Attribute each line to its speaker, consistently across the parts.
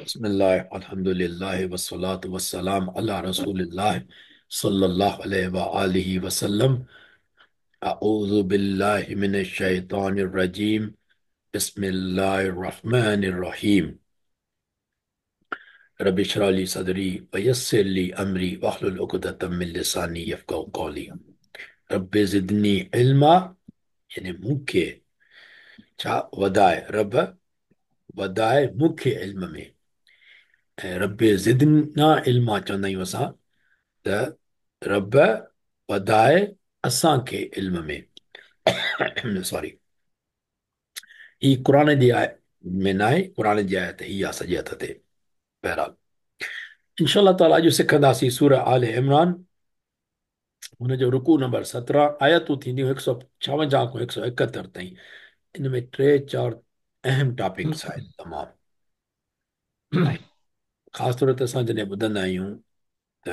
Speaker 1: बिस्मिल्लाह अल्हम्दुलिल्लाह वस्सलातु वस्सलाम अला रसूलिल्लाह सल्लल्लाहु अलैहि व आलिहि वसल्लम। अऊज़ु बिल्लाहि मिनश शैतानिर रजीम। बिस्मिल्लाहिर रहमानिर रहीम। रब्बि इश्रह ली सदरी व यस्सिर ली अमरी वहलुल उक़दतम मिन लिसानी यफ़क़हू क़ौली। रब्बि ज़िदनी इल्मा, यानी मूंखे छा वधाए, रब वधाए मूंखे इल्म में। ऐं रब ज़िदना इल्मा चवंदा आहियूं असां, त रब वधाए असांखे इल्म में। सॉरी, ही क़ुर जी आयत में न आहे, क़ुर जी आयत ही आहे सॼे हथ ते। बहरहाल इंशा ताला अॼु सिखंदासीं सूरह आल इमरान, हुनजो रुकू नंबर 17, आयतूं थींदियूं 156 खां 171 ताईं। इन में टे चारि अहम टॉपिक्स आहिनि तमामु। ऐं ख़ासि तौर ते असां जॾहिं ॿुधंदा आहियूं त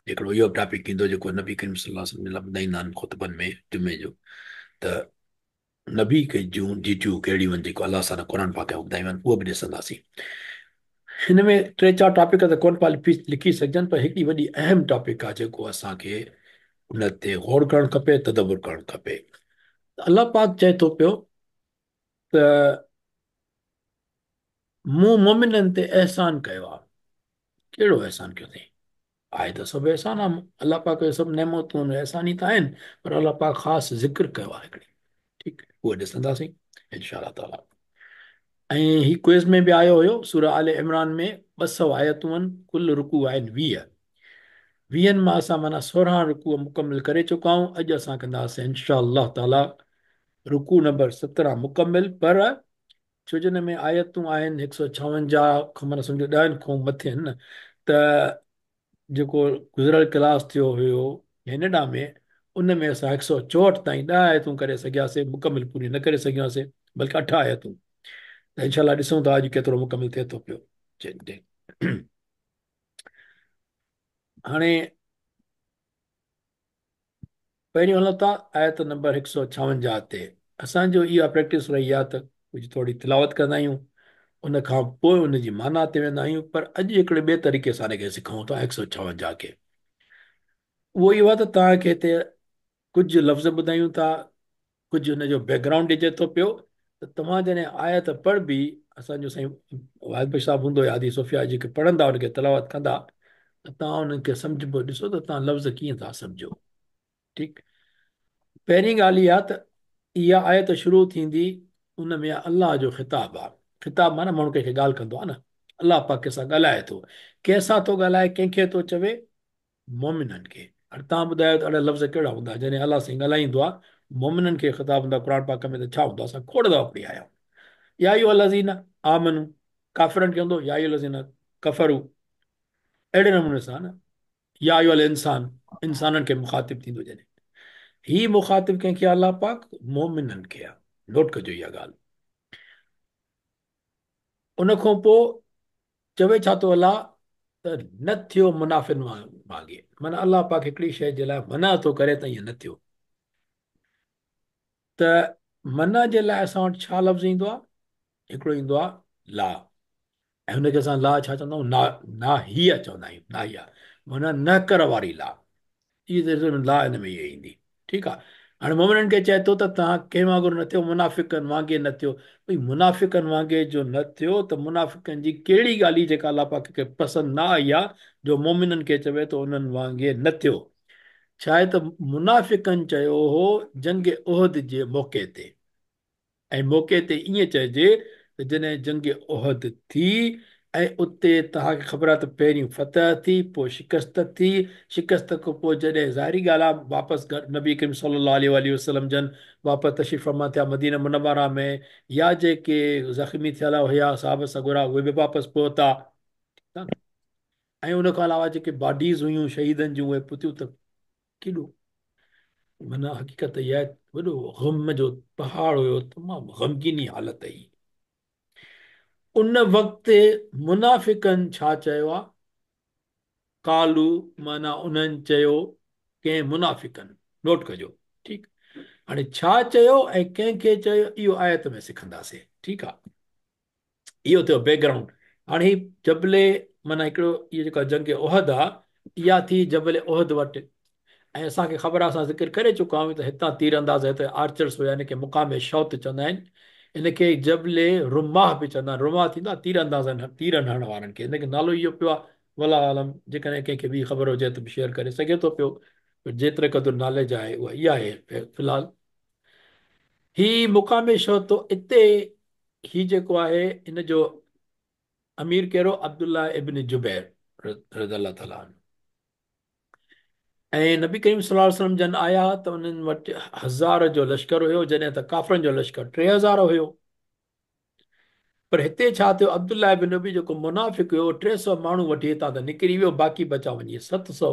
Speaker 1: हिकिड़ो इहो टॉपिक ईंदो जेको नबी करीम सल्लल्लाहु अलैहि वसल्लम ॿुधाईंदा आहिनि ख़ुतबनि में जुमे जो, त नबी खे जूं ड्यूटियूं कहिड़ियूं आहिनि जेको अलाह सां क़ुर पाक ॿुधायूं आहिनि, उहो बि ॾिसंदासीं। हिन में टे चारि टॉपिक त कोन पिया लिखी सघिजनि, पर हिकिड़ी वॾी अहम टॉपिक आहे जेको असांखे उन ते गौर करणु खपे, तदब्बुर करणु खपे। अलाह पाक चए थो पियो त मूं मोमिननि ते अहसान कयो आहे। कहिड़ो अहसान कयो अथई? आहे त सभु अहसान आहे, अलाह पाक जो सभु नेमतूं अहसान ई त आहिनि, पर अलाह पाक ख़ासि ज़िक्र कयो आहे हिकिड़ी, ठीकु, उहो ॾिसंदासीं इंशा ताला। ऐं ही क्विज़ में बि आयो हुयो, सूरह आल इमरान में 200 आयतूं आहिनि, कुल रुकू आहिनि 20, 20 मां असां माना 16 रुकू मुकमिल करे चुका आहियूं। अॼु असां कंदासीं इंशा ताला रुकू नंबर 17 मुकमिल, पर छो जो हिन में आयतूं आहिनि 156 खां माना सम्झो 10 खां मथे आहिनि न, त जेको गुज़िरियल क्लास थियो हुयो कैनेडा में, उन में असां 164 ताईं 10 आयतूं करे सघियासीं, मुकमिल पूरी न करे सघियासीं, बल्कि 8 आयतूं। त इंशाअल्लाह ॾिसूं था अॼु केतिरो मुकमिल थिए थो पियो। हाणे पहिरियों हलूं था आयत नंबर 156 ते। असांजो इहा प्रैक्टिस रही आहे त कुझु थोरी तिलावत कंदा आहियूं, उन खां पोइ उनजी माना ते वेंदा आहियूं, पर अॼु हिकिड़े ॿिए तरीक़े सां हिनखे सिखूं था 156 खे। उहो इहो आहे त तव्हांखे हिते कुझु लफ़्ज़ ॿुधायूं था, कुझु हुनजो बैकग्राउंड ॾिजे थो पियो, त तव्हां जॾहिं आयत पढ़िबी, असांजो साईं वाहिद बख़्श साहिबु हूंदो या आदि सोफिया जेके पढ़ंदा हुनखे तिलावत कंदा, त तव्हां हुननि खे सम्झिबो, ॾिसो त तव्हां लफ़्ज़ कीअं था सम्झो। ठीकु, पहिरीं ॻाल्हि इहा त इहा आयत शुरू थींदी उन में अलाह जो ख़िताब आहे। ख़िताब माना माण्हू कंहिंखे ॻाल्हि कंदो आहे न, अलाह पाक कंहिंसां ॻाल्हाए थो, कंहिंसां थो ॻाल्हाए, कंहिंखे थो चवे? मोमिननि खे। हाणे तव्हां ॿुधायो त अहिड़ा लफ़्ज़ कहिड़ा हूंदा जॾहिं अलाह साईं ॻाल्हाईंदो आहे, मोमिननि खे ख़िताब हूंदो आहे क़ुर पाक में, त छा हूंदो आहे? असां खोड़ दफ़ा पढ़ी आया आहियूं। या अय्युहा लज़ीना आमनू, काफ़िरनि खे हूंदो या अय्युहा लज़ीना कफ़रू, अहिड़े नमूने सां न। या अय्युहल इंसान, इंसाननि खे मुखातिब थींदो। जॾहिं ही मुखातिब कंहिंखे अलाह पाक? मोमिननि खे आहे। नोट कजो इहा ॻाल्हि। उन खां पोइ चवे छा थो अलाह त न थियो मुनाफ़िन वांगे, माना अलाह पाक हिकिड़ी शइ जे लाइ मना थो करे त ईअं न थियो। त मना जे लाइ असां वटि छा लफ़्ज़ ईंदो आहे? हिकिड़ो ईंदो आहे ला, ऐं हुनखे असां ला छा चवंदा आहियूं? ना, नाहिया चवंदा आहियूं, नाहिया माना न कर वारी ला, इहा ला हिन में इहा ईंदी। ठीकु आहे, हाणे मोमिननि खे चए थो त तव्हां कंहिं वांगुरु न थियो, मुनाफ़िकनि वांगे न थियो। भई मुनाफ़िकनि वांगे जो न थियो त मुनाफ़िकनि जी कहिड़ी ॻाल्हि जेका अलाह पाक खे पसंदि न आई आहे जो मोमिननि खे चवे त उन्हनि वांगे न थियो? छा आहे त मुनाफ़िकनि चयो हो जंग उहद जे मौक़े ते, ऐं मौक़े ते ईअं चइजे त जॾहिं जंग उहद थी ऐं उते तव्हांखे ख़बर आहे त पहिरीं फतह थी, पोइ शिकस्त थी, शिकस्त खां पोइ जॾहिं ज़ाहिरी ॻाल्हि आहे वापसि नबी करीम सल्लल्लाहु अलैहि वसल्लम जन वापसि तशरीफ़ फरमा थिया मदीना मुनव्वरा में, या जेके ज़ख़्मी थियल हुया साहब सगोरा उहे बि वापसि पहुता, ठीकु आहे न। ऐं उन खां अलावा जेके बॉडीज़ हुयूं शहीदनि जूं उहे पहुतियूं, त केॾो माना हक़ीक़त इहा आहे वॾो ग़म जो पहाड़ हुयो, तमामु ग़मगीनी हालत हुई। उन वक़्तु मुनाफ़िकनि छा चयो आहे? कालू माना उन्हनि चयो, कंहिं मुनाफ़िकनि, नोट कजो, ठीकु। हाणे छा चयो ऐं कंहिंखे चयो इहो आयत में सिखंदासीं, ठीकु आहे। اهو ٿيو بيڪ گرائونڊ. هاڻي هي جبل معنيٰ هڪڙو اهو جيڪا جنگ احد آ اها ٿي جبل احد وٽ ۽ اسان کي خبر آ اسان ذڪر ڪري چڪا آهيون ته هتان تير انداز هتي آرچرس هيا ان کي مقام شوط چوندا آهن ان کي جبل رماح به چوندا آهن رماح ٿيندو آ تير اندازن تيرن هڻڻ وارن کي ان کي نالو اهو پيو آ والله اعلم جيڪڏهن ڪنهن کي ٻي خبر هجي ته به شيئر ڪري سگهي ٿو پيو پر جيتري قدر ناليج آهي اها اها آهي في الحال هي مقام شوط اتي هي جيڪو آهي ان جو امير ڪهڙو عبدالله ابن جبير رضي الله تعالٰي عنه ۽ نبي ڪريم صلي الله عليه وسلم جن آيا ته انهن وٽ هزار جو لشڪر هيو جڏهن ته ڪافرن جو لشڪر 3000 هيو پر هتي ڇا ٿيو عبدالله ابن ابي جيڪو منافق هيو 300 ماڻهو وٺي هتان ته نڪري ويو باقي بچا وڃي 700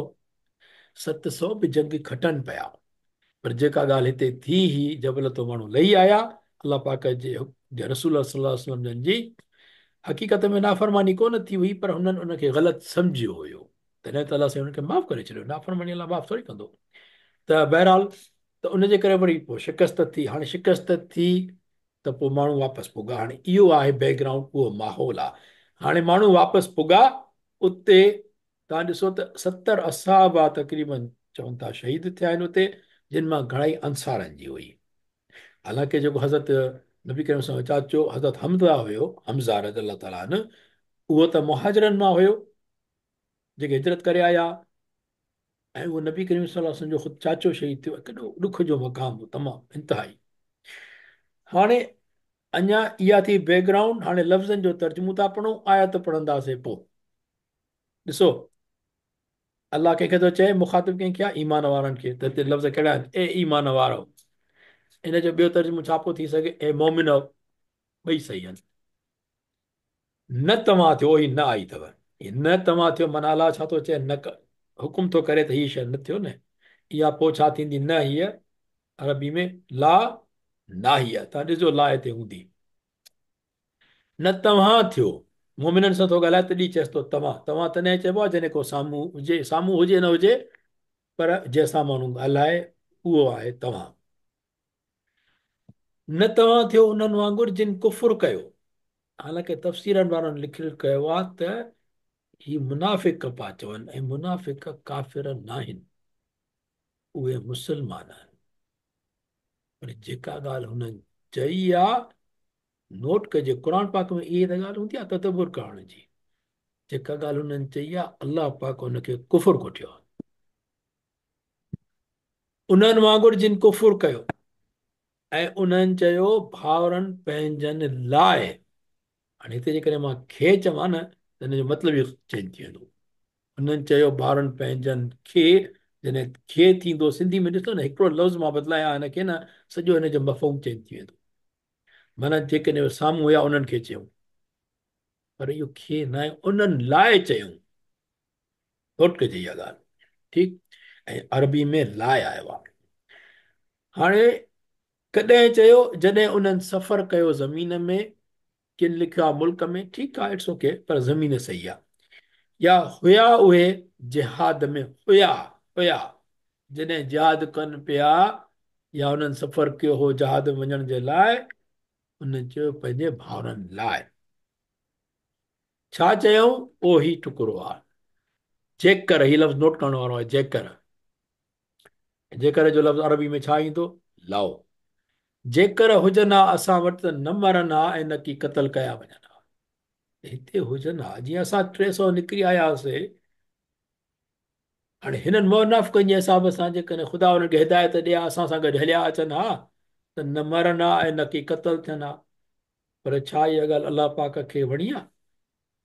Speaker 1: 700 به جنگ کٽن پيا پر جيڪا ڳالهه هتي ٿي هئي جبل تان ماڻهو لهي آيا الله پاڪ جي رسول الله صلي الله عليه وسلم جن جي حقيقت ۾ نافرماني ڪونه ٿي هئي پر هنن ان کي غلط سمجهيو هيو تڏهن ته الله سائين انهن کي معاف ڪري ڇڏيو نافرماني الله معاف ٿوري ڪندو ته بهرحال ته ان جي ڪري وري پوء شڪست ٿي هاڻي شڪست ٿي ته پوء ماڻهو واپس پڳا هاڻي اهو آهي بيڪ گرائونڊ اهو ماحول آهي هاڻي ماڻهو واپس پڳا اتي توهان ڏسو ته 70 اصحابه تقريباً چون ٿا شهيد ٿيا آهن اتي جن مان گهڻائي انصارن جي هئي. حالانڪه جيڪو حضرت نبي ڪريم صلي الله چاچو حضرت حمزه هيو حمزه رضي الله تعالٰي عنه اهو ته مهاجرن مان هيو جيڪي هجرت ڪري آيا ۽ اهو نبي ڪريم صلي الله عليه وسلم جو خود چاچو شهيد ٿيو ڪيڏو ڏک جو مقام هو تمام انتهائي هاڻي اڃا اها ٿي بيڪ گرائونڊ هاڻي لفظن جو ترجمو ٿا پڙهون آيت پڙهنداسين پوء ڏسو الله ڪنهن کي ٿو چئي مخاطب ڪنهن کي آهي ايمان وارن کي ته هتي لفظ ڪهڙا آهن اي ايمان وارو ان جو ٻيو ترجمو ڇا پيو ٿي سگهي اي مومنو ٻئي صحيح آهن نه توهان ٿيو هي نه آئي اٿو نه توهان ٿيو معنيٰ الله ڇا ٿو چئي نه حڪم ٿو ڪري ته هي شيء نه ٿيو نه اها پوء ڇا ٿيندي نه هيء عربي ۾ لا ناهيه توهان ڏسجو لا هتي هوندي نه توهان ٿيو. مؤمنن سان ٿو ڳالهائي تڏهن چئيس ٿو توهان. توهان تڏهن چئبو آهي جڏهن ڪو سامهون هجي، سامهون هجي نه هجي پر جنهن سان ماڻهو ڳالهائي اهو آهي توهان. نه توهان ٿيو انهن وانگر جن ڪفر ڪيو. حالانڪه تفسيرن وارن لکيل ڪيو آهي ته هي منافق پيا چون ۽ منافق ڪافر ناهن اهي مسلمان آهن پر جيڪا ڳالهه هنن چئي آ نوٽ ڪجي قرآن پاڪ ۾ اهي ته ڳالهه هوندي آهي تدبر ڪرڻ جي جيڪا ڳالهه هنن چئي آهي الله پاڪ ان کي ڪفر ڪوٺيو آهي انهن وانگر جن ڪفر ڪيو ۽ انهن چيو ڀائرن پنهنجن لاء هاڻي هتي جيڪڏهن مان کي چوان نه ته ان جو مطلب ئي چينج ٿي ويندو انهن چيو ڀائرن پنهنجن کي جڏهن کي ٿيندو سنڌي ۾ ڏسو نه هڪڙو لفظ مان بدلايان هن کي نه سڄو هن جو مفهوم چينج ٿي ويندو معنيٰ جيڪڏهن اهي سامهون هيا انهن کي چيائون پر اهو کي نه آهي انهن لاء چيائون نوٽ ڪجي اها ڳالهه ٺيڪ ۽ عربي ۾ لاء آيو آهي هاڻي ڪڏهن چيو جڏهن انهن سفر ڪيو زمين ۾ ڪن لکيو آهي ملڪ ۾ ٺيڪ آهي it's okay پر زمين صحيح آهي يا هيا اهي جهاد ۾ هيا هيا جڏهن جهاد ڪن پيا يا انهن سفر ڪيو هو جهاد ۾ وڃڻ جي لاء انهن چيو پنهنجي ڀائرن لاء ڇا چيائون اهو هي ٽڪرو آهي جيڪر هي لفظ نوٽ ڪرڻ وارو آهي جيڪر جيڪر جو لفظ عربي ۾ ڇا ايندو لو جيڪر هجن ها اسان وٽ ته نه مرن ها ۽ نه ڪي قتل ڪيا وڃن ها هتي هجن ها جيئن اسان 300 نڪري آيا هئاسي هاڻي هنن منافقن جي حساب سان جيڪڏهن خدا انهن کي هدايت ڏئي ها اسان سان گڏ هليا اچن ها ته نه مرن ها ۽ نه ڪي قتل ٿين ها پر ڇا اها ڳالهه الله پاڪ کي وڻي آ؟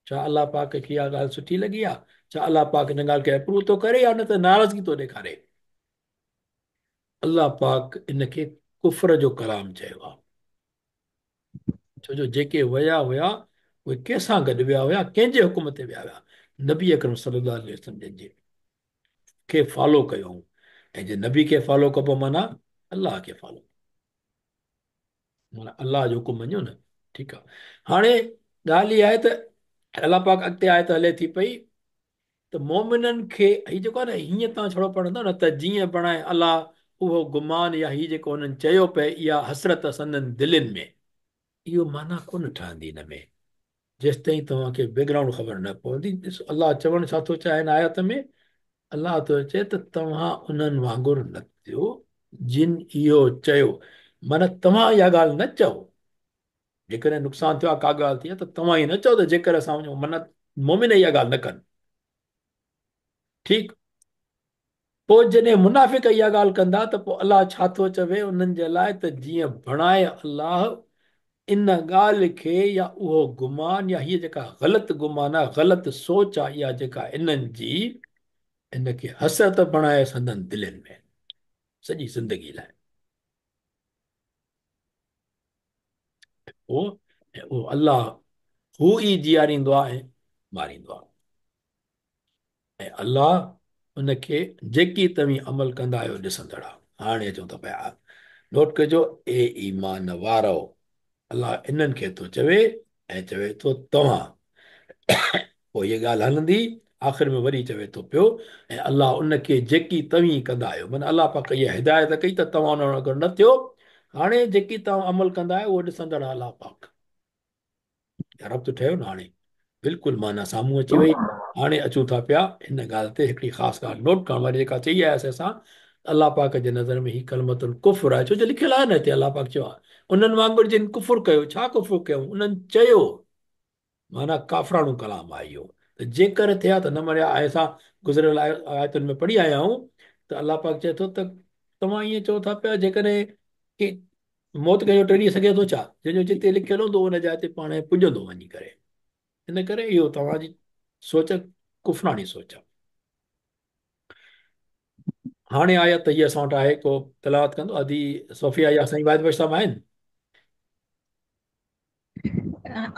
Speaker 1: ڇا الله پاڪ کي اها ڳالهه سٺي لڳي آ؟ ڇا الله پاڪ ان ڳالهه کي اپروو ٿو ڪري يا ان تي ناراضگي ٿو ڏيکاري؟ الله پاڪ ان کي ڪفر جو ڪلام چيو آ. ڇو جو جيڪي ويا هيا اهي ڪنهن سان گڏ ويا هيا ڪنهن جي حڪم تي ويا هيا نبي اڪرم صلي الله عليه وسلم جن جي کي فالو ڪيو ۽ جي نبي کي فالو ڪبو معنيٰ الله کي فالو معنيٰ الله جو حڪم مڃيو نه ٺيڪ آ هاڻي ڳالهه اها آهي ته الله پاڪ اڳتي آيت هلي ٿي پئي ته مؤمنن کي هي جيڪو آهي نه هيئن توهان ڇڙو پڙهندؤ نه ته جيئن بڻائي الله اهو گمان يا هي جيڪو هنن چيو پئي اها حسرت سندن دلين ۾. اهو معنيٰ ڪونه ٺهندي هن ۾ جيستائين توهان کي بيڪ گرائونڊ خبر نه پوندي. ڏسو الله چوڻ ڇا ٿو چاهي هن آيت ۾، الله ٿو چئي ته توهان انهن وانگر نه ٿيو جن اهو چيو، معنيٰ توهان اها ڳالهه نه چئو. جيڪڏهن نقصان ٿيو آهي، ڪا ڳالهه ٿي آهي ته توهان ائين نه چئو ته جيڪر اسان وڃون، معنيٰ مؤمن اها ڳالهه نه ڪن. ٺيڪ، پوء جڏهن منافق اها ڳالهه ڪندا ته پوء الله ڇا ٿو چوي انهن جي لاء ته جيئن بڻائي الله ان ڳالهه کي يا اهو گمان يا هيء جيڪا غلط گمان آهي، غلط سوچ آهي اها جيڪا انهن جي، ان کي حسرت بڻائي سندن دلين ۾ سڄي زندگي لاء. پوء اهو الله هو ئي جياريندو آهي ۽ ماريندو آهي. ۽ الله ان کي جيڪي توهين عمل ڪندا آهيو ڏسندڙ آهي. هاڻي اچون ٿا پيا نوٽ ڪجو، اي ايمان وارؤ! الله انهن کي ٿو چوي ۽ چوي ٿو توهان. پوء هيء ڳالهه هلندي آخر ۾ وري چوي ٿو پيو ۽ الله ان کي جيڪي توهين ڪندا آهيو، معنيٰ الله پاڪ اها هدايت ڪئي ته توهان ان وانگر نه ٿيو، هاڻي جيڪي توهان عمل ڪندا آهيو اهو ڏسندڙ آهي الله پاڪ. ربط ٺهيو نه هاڻي بلڪل معنيٰ سامهون اچي وئي. هاڻي اچون ٿا پيا هن ڳالهه تي هڪڙي خاص ڳالهه نوٽ ڪرڻ واري جيڪا چئي آياسين اسان الله پاڪ جي نظر ۾ هي ڪلمة الڪفر آهي ڇو جو لکيل آهي نه هتي الله پاڪ چيو آهي انهن وانگر جن ڪفر ڪيو ڇا ڪفر ڪيو انهن چيو معنيٰ ڪافراڻو ڪلام آهي اهو ته جيڪر ٿيا ته نه مريا ۽ اسان گذريل آيتن ۾ پڙهي آيا آهيون ته الله پاڪ چئي ٿو ته توهان ائين چئو ٿا پيا جيڪڏهن موت ڪنهن جو ٽري سگهي ٿو ڇا؟ جنهن جو جتي لکيل هوندو ان جاء تي پاڻ پڄندو وڃي ڪري. ان ڪري اهو توهان جي سوچ ڪفراڻي سوچ آهي. هاڻي آيت هي اسان وٽ آهي ڪو تلاوت ڪندو ادي صوفيا يا سائين واحد بخش صاحب آهن؟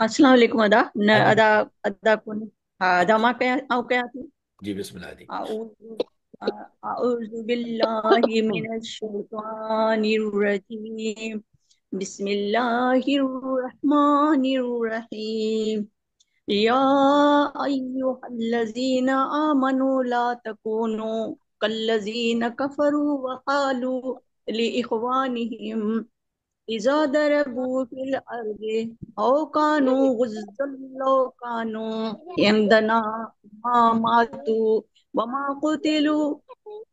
Speaker 2: السلام عليڪم ادا نه ادا ادا ڪون ها ادا مان ڪيان آئون ڪيان ٿي
Speaker 1: جي بسم الله جي
Speaker 2: اعوذ بالله من الشيطان الرجيم بسم الله الرحمن الرحيم يا ايها الذين آمنوا لا تكونوا كالذين كفروا وقالوا لإخوانهم اذا ضربوا في الارض او كانوا غزا لو كانوا عندنا ما ماتوا وما قتلوا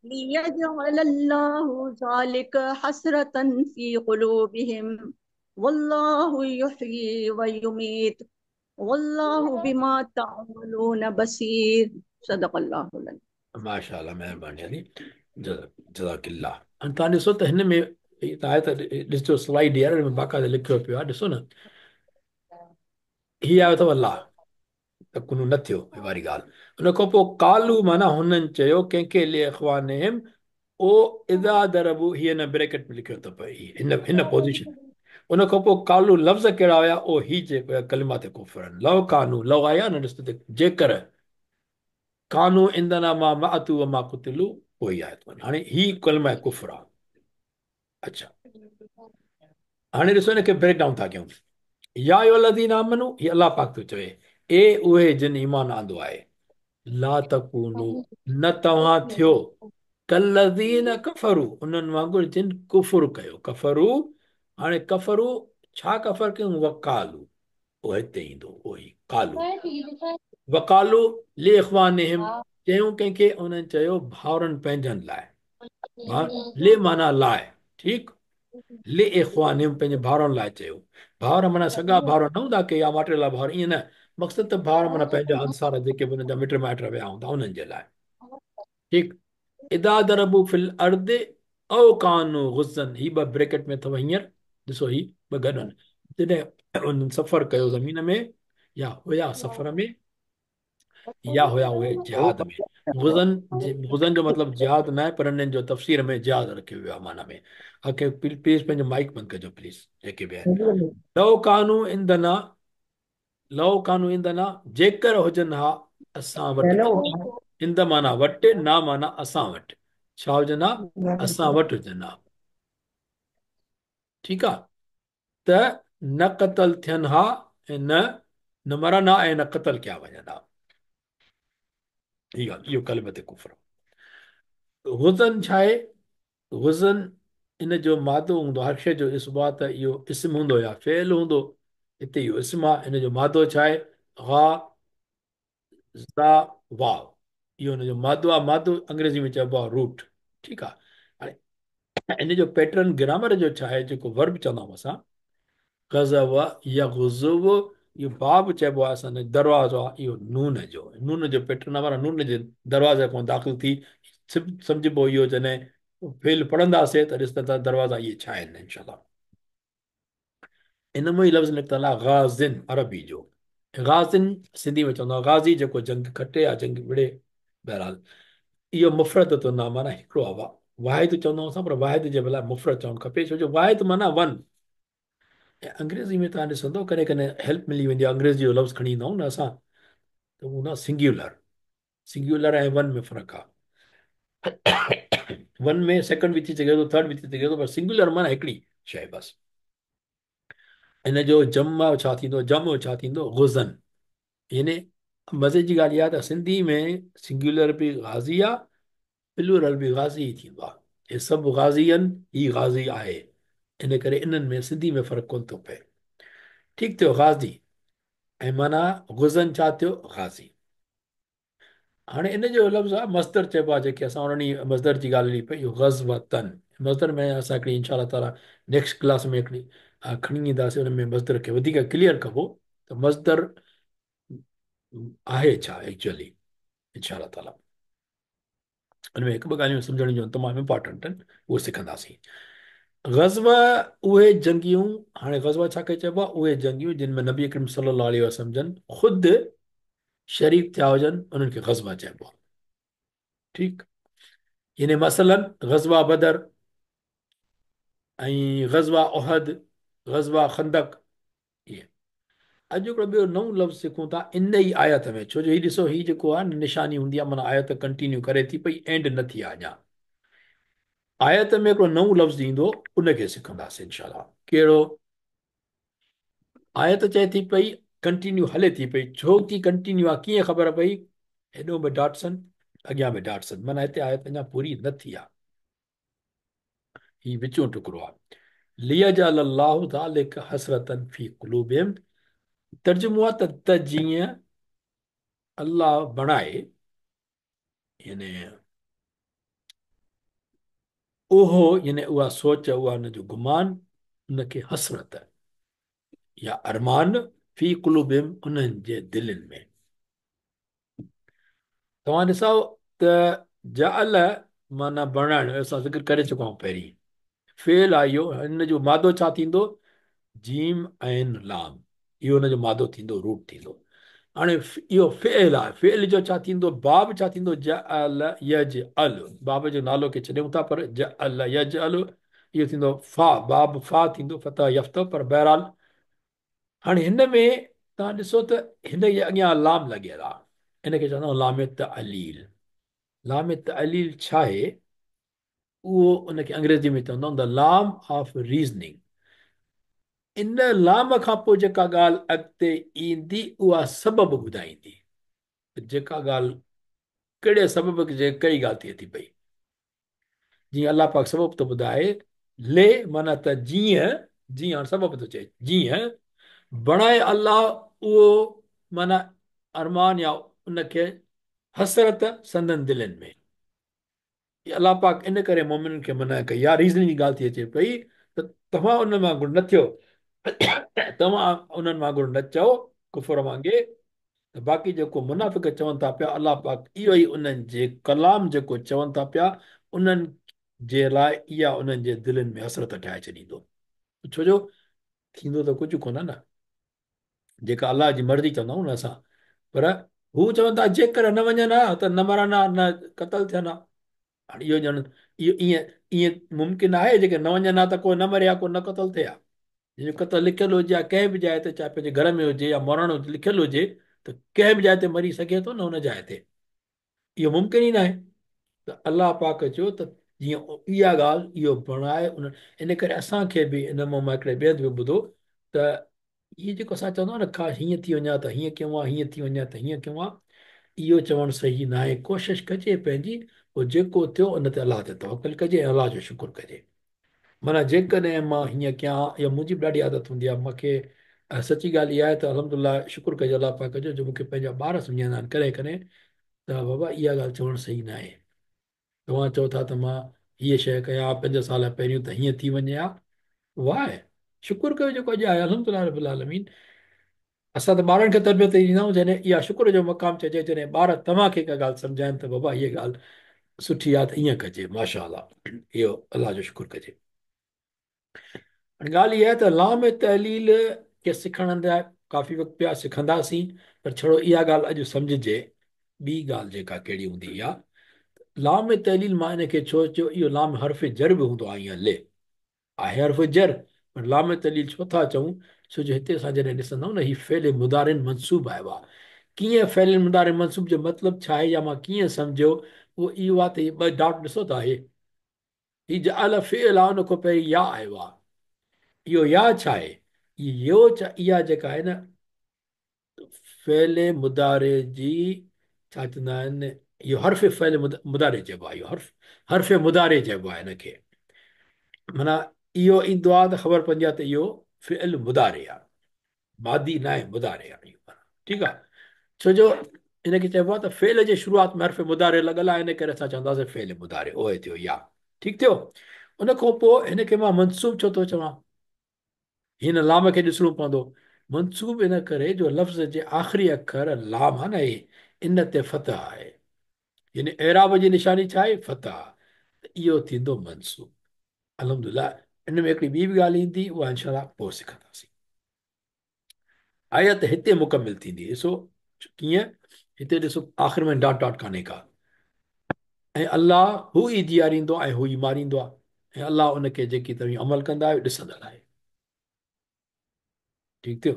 Speaker 2: ليجعل الله ذلك حسرة في قلوبهم والله يحيي ويميت والله بما تعملون بصير صدق الله العظيم.
Speaker 1: ماشاءالله مهرباني علي جزاڪ الله. هاڻي توهان ڏسو ته هن ۾ آيت ڏسجو سلائيڊ يار هن ۾ باقاعده لکيو پيو آهي ڏسو نه هي آيو اٿو الله تڪونو نه ٿيو واري ڳالهه ان کان پوء قالو معنيٰ هنن چيو ڪنهن کي لاخوانهم او اذا ضربوا هي هن بريڪٽ ۾ لکيو اٿو پيو هي هن هن پوزيشن ان کان پوء قالو لفظ ڪهڙا هيا او هي جيڪو ڪلمات ڪفر لو ڪانو لو آيا نه ڏس ته جيڪر ڪانو عندنا ما ماتوا وما قتلوا پوء هي آيت وڃي هاڻي هي ڪلمه ڪفر آ اچھا هاڻي ڏسو ان کي بريڪ ڊائون ٿا ڪيون يا ايها الذين آمنو هي الله پاڪ ٿو چوي اي اهي جن ايمان آندو آهي لا تڪونو نه توهان ٿيو ڪالذين ڪفروا انهن وانگر جن ڪفر ڪيو ڪفروا هاڻي ڪفروا ڇا ڪفر ڪيون وقالو اهو هتي ايندو اهو هي قالو وقالو لاخوانهم چيون ڪنهن کي انهن چيو ڀائرن پنهنجن لاء ل معنيٰ لاء ٺيڪ لاخوانهم پنهنجي ڀائرن لاء چيو ڀائر معنيٰ سڳا ڀائر نه هوندا ڪي يا ماٽيلا ڀائر ائين نه مقصد ته ڀائر معنيٰ پنهنجا انصار جيڪي به انهن جا مٽ مائٽ ويا هوندا انهن جي لاء ٺيڪ اذا ضربوا في الارض او ڪانوا غزا هي ٻه بريڪٽ ۾ اٿو هينئر ڏسو هي ٻه گڏ آهن جڏهن انهن سفر ڪيو زمين ۾ يا هيا سفر ۾ يا هيا اهي جهاد ۾ غزا غزا جو مطلب جهاد نه آهي پر انهن جو تفسير ۾ جهاد رکيو ويو آهي معنيٰ ۾ اوڪي پليز پنهنجو مائڪ بند ڪجو پليز جيڪي به آهن لو ڪانوا عندنا لو ڪانوا عندنا جيڪر هجن ها اسان وٽ عند معنيٰ وٽ نا معنيٰ اسان وٽ ڇا هجن ها اسان وٽ هجن ها ٺيڪ آ ته نه قتل ٿين ها ۽ نه نه مرن ها ۽ نه قتل ڪيا وڃن ها اهو ڪلمة ڪفر غزا ڇا آهي غزا ان جو مادو هوندو هر شيء جو اثبات اهو اسم هوندو يا فعل هوندو هتي اهو اسم آهي ان جو مادو ڇا آهي؟ غا زا واو، اهو ان جو مادو آهي. مادو انگريزي ۾ چئبو آهي روٽ. ٺيڪ آهي، هاڻي ان جو پيٽرن گرامر جو ڇا آهي، جيڪو ورب چوندا آهيون اسان، غزو يغزو، اهو باب چئبو آهي اسان جو دروازو آهي، اهو نون جو، نون جو پيٽرن آهي، معنيٰ نون جي دروازي کان داخل ٿي سمجهبو اهو. جڏهن فعل پڙهنداسين ته ڏسندا ته دروازا اهي ڇا آهن انشاء الله. ان مان ئي لفظ نڪتل آهي غازن، عربي جو غازن سنڌي ۾ چوندا غازي، جيڪو جنگ کٽي يا جنگ وڙهي. بهرحال اهو مفرد ٿو نه، معنيٰ هڪڙو آهي، واحد چوندا آهيون اسان، پر واحد جي بلاء مفرد چوڻ کپي، ڇو جو واحد معنيٰ ون. ۽ انگريزي ۾ توهان ڏسندو ڪڏهن ڪڏهن هيلپ ملي ويندي آهي، انگريزي جو لفظ کڻي ايندا آهيون نه اسان، ته هوندو آهي سنگيولر. سنگيولر ۽ ون ۾ فرق آهي. ون ۾ سيڪنڊ به ٿي سگهي ٿو، ٿرڊ به ٿي سگهي ٿو، پر سنگيولر معنيٰ هڪڙي شيء بس. ان جو جمع ڇا ٿيندو؟ جمع ڇا ٿيندو؟ غزن. يعني مزي جي ڳالهه اها ته سنڌي ۾ سنگيولر به غازي آهي، پلورل به غازي ئي ٿيندو آهي. هي سڀ غازي آهن، هي غازي آهي، ان ڪري انهن ۾ سنڌي ۾ فرق ڪونه ٿو پئي. ٺيڪ ٿيو غازي، ۽ معنيٰ غزن ڇا ٿيو؟ غازي. هاڻي ان جو لفظ آهي مصدر چئبو آهي، جيڪي اسان انهن ئي مصدر جي ڳالهه هلي پئي، اهو غزوتن مصدر ۾ اسان هڪڙي انشاء الله تعاليٰ نيڪسٽ ڪلاس ۾ هڪڙي کڻي اينداسين، ان ۾ مصدر کي وڌيڪ ڪليئر ڪبو ته مصدر آهي ڇا ايڪچوئلي انشاء الله تعاليٰ. ان ۾ هڪ ٻه ڳالهيون سمجهڻ جون تمام امپارٽنٽ آهن، اهي سکنداسين. غزوه اهي جنگيون، هاڻي غزوه ڇا کي چئبو آهي؟ اهي جنگيون جن ۾ نبي اڪرم صلي الله عليه وسلم جن خود شريڪ ٿيا هجن، انهن کي غزوه چئبو آهي. ٺيڪ، يعني مثلا غزوه بدر ۽ غزوه احد، غزوه خندق. اهي اڄ هڪڙو ٻيو نئون لفظ سکون ٿا ان ئي آيت ۾، ڇو جو هي ڏسو هي جيڪو آهي نه نشاني هوندي آهي، معنيٰ آيت ڪنٽينيو ڪري ٿي پئي، اينڊ نه ٿي آهي اڃا. آيت ۾ هڪڙو نئون لفظ ايندو، ان کي سکنداسين انشاء الله. ڪهڙو؟ آيت چئي ٿي پئي ڪنٽينيو هلي ٿي پئي، ڇو ٿي ڪنٽينيو آهي ڪيئن خبر پئي؟ هيڏو به ڊاٽسن اڳيان به ڊاٽسن، معنيٰ هتي آيت اڃا پوري نه ٿي آهي، هي وچون ٽڪرو آهي. ليجعل الله ذلک حسرة في قلوبهم، ترجمو آهي ته جيئن الله بڻائي، يعني اهو، يعني اها سوچ، اها ان جو گمان، ان کي حسرت يا ارمان، في قلوبهم انهن جي دلين ۾. توهان ڏسو ته جعل معنيٰ بڻائڻ، اسان ذڪر ڪري چڪا آهيون پهرين، فعل آهي اهو، هن جو مادو ڇا ٿيندو؟ جيم عين لام، اهو هن جو مادو ٿيندو، روٽ ٿيندو. هاڻي اهو فعل آهي، فعل جو ڇا ٿيندو؟ باب ڇا ٿيندو؟ جعل يجعل، باب جو نالو کي ڇڏيون ٿا، پر جعل يجعل اهو ٿيندو فا، باب فا ٿيندو، فتح يفتح، پر بهرحال هاڻي هن ۾ توهان ڏسو ته هن جي اڳيان لام لڳيل آهي، ان کي چوندا آهيون لام تعليل. لام تعليل ڇا آهي؟ اهو ان کي انگريزي ۾ چوندا آهيون the لام آف ريزننگ. ان لام کان پوء جيڪا ڳالهه اڳتي ايندي اها سبب ٻڌائيندي ته جيڪا ڳالهه ڪهڙي سبب جي ڪهڙي ڳالهه ٿئي ٿي پئي. جيئن الله پاڪ سبب ٿو ٻڌائي، لي معنيٰ ته جيئن، جيئن هاڻ سبب ٿو چئي، جيئن بڻائي الله اهو معنيٰ ارمان يا ان کي حسرت سندن دلين ۾. الله پاڪ ان ڪري مومنن کي منع ڪئي آهي، ريزننگ جي ڳالهه ٿي اچي پئي ته توهان انهن وانگر نه ٿيو، توهان انهن وانگر نه چئو ڪفر وانگي، ته باقي جيڪو منافق چون ٿا پيا الله پاڪ اهو ئي انهن جي ڪلام جيڪو چون ٿا پيا انهن جي لاء اها انهن جي دلين ۾ حسرت ٺاهي ڇڏيندو، ڇو جو ٿيندو ته ڪجهه ڪونه نه، جيڪا الله جي مرضي چوندا آهيون نه اسان، پر هو چون ٿا جيڪر نه وڃن ها ته نه مرن ها نه قتل ٿين ها. هاڻي اهو ڄڻ اهو ائين ائين ممڪن آهي جيڪر نه وڃن ها ته ڪو نه مري ها ڪو نه قتل ٿئي ها. جنهن جو قتل لکيل هجي يا ڪنهن به جاء تي چاهي پنهنجي گهر ۾ هجي يا مرڻ لکيل هجي ته ڪنهن به جاء تي مري سگهي ٿو نه ان جاء تي اهو ممڪن ئي ناهي. ته الله پاڪ چيو ته جيئن اها ڳالهه اهو بڻائي ان ان ڪري اسان کي به ان مان مان هڪڙي ٻئي هنڌ به ٻڌو ته هي جيڪو اسان چوندا آهيون نه ڪاش هيئن ٿي وڃان ته هيئن ڪيون ها هيئن ٿي وڃان ته هيئن ڪيون ها اهو چوڻ صحيح ناهي. ڪوشش ڪجي پنهنجي پوء جيڪو ٿيو ان تي الله تي توڪل ڪجي ۽ الله جو شڪر ڪجي. معنيٰ جيڪڏهن مان هيئن ڪيان ها يا منهنجي به ڏاڍي عادت هوندي آهي مون کي सची ॻाल्हि इहा आहे त अल्हम्दुलिल्लाह शुक्र कजो अलाह पाक जो जो मूंखे पंहिंजा ॿार सम्झाईंदा आहिनि कॾहिं कॾहिं त बाबा इहा ॻाल्हि चवणु सही न आहे। तव्हां चओ था त मां हीअ शइ कयां 5 साल पहिरियों त हीअं थी वञे हा, वाह शुक्र कयो जेको अॼु आहे अल्हम्दुलिल्लाह रब्बिल आलमीन। असां त ॿारनि खे तरबियत ॾींदा आहियूं, जॾहिं इहा शुक्र जो मक़ाम चइजे जॾहिं ॿार तव्हांखे का ॻाल्हि सम्झाइनि त बाबा हीअ ॻाल्हि सुठी आहे त ईअं कजे, माशाअल्लाह इहो अलाह जो शुक्र कजे। हाणे ॻाल्हि इहा आहे त लाम तहलील खे सिखण लाइ काफ़ी वक़्तु पियो आहे, सिखंदासीं, पर छड़ो इहा ॻाल्हि अॼु सम्झिजे। ॿी ॻाल्हि जेका कहिड़ी हूंदी आहे, लाम तहलील मां इनखे छो चयो, इहो लाम हर्फ जर बि हूंदो आहे, ईअं ले आहे हर्फ जर, पर लाम तहलील छो था चऊं, छो जो हिते असां जॾहिं ॾिसंदा आहियूं न, हीउ फ़ेल मुदारिन मनसूब आयो आहे। कीअं फ़ेल मुदारिन मनसूब जो मतिलबु छा आहे या मां कीअं सम्झो, उहो इहो आहे त हीअ ॿ डॉट ॾिसो था, हे हीउ जअल फ़िइल आहे, उनखां पहिरीं या आयो आहे। इहो या छा आहे, इहो इहा जेका आहे न फ़ेल मुदारे जी छा चवंदा आहिनि, इहो हर्फ फ़ेल मुदारे चइबो आहे, इहो हर्फ मुदारे चइबो आहे हिनखे। माना इहो ईंदो आहे त ख़बर पवंदी आहे त इहो फ़िइल मुदारे आहे, मादी न आहे, मुदारे आहे इहो, ठीकु आहे। छो जो हिनखे चइबो आहे त फ़िइल जे शुरूआत में हर्फ मुदारे लॻल आहे, इन करे असां चवंदासीं फ़िइल मुदारे, उहो थियो या, ठीकु थियो। उनखां पोइ हिनखे मां मनसूब छो थो चवां, हिन लाम खे ॾिसणो पवंदो। मनसूब इन करे जो लफ़्ज़ जे आख़िरी अखर लाम आहे न, हे इन ते फतह आहे, यानी एराब जी निशानी छा आहे, फतह, त इहो थींदो मनसूब। अल्हम्दुलिल्लाह इन में हिकिड़ी ॿी बि ॻाल्हि ईंदी, उहा इंशाअल्लाह पोइ सिखंदासीं। आयत हिते मुकमिल थींदी, ॾिसो कीअं, हिते ॾिसो आख़िर में डॉट डॉट कान्हे का, ऐं अलाह हू ई जीआरींदो आहे ऐं हू ई मारींदो आहे, ऐं अलाह उनखे जेकी तव्हीं अमल कंदा आहियो ॾिसंदड़ आहे, ठीकु थियो।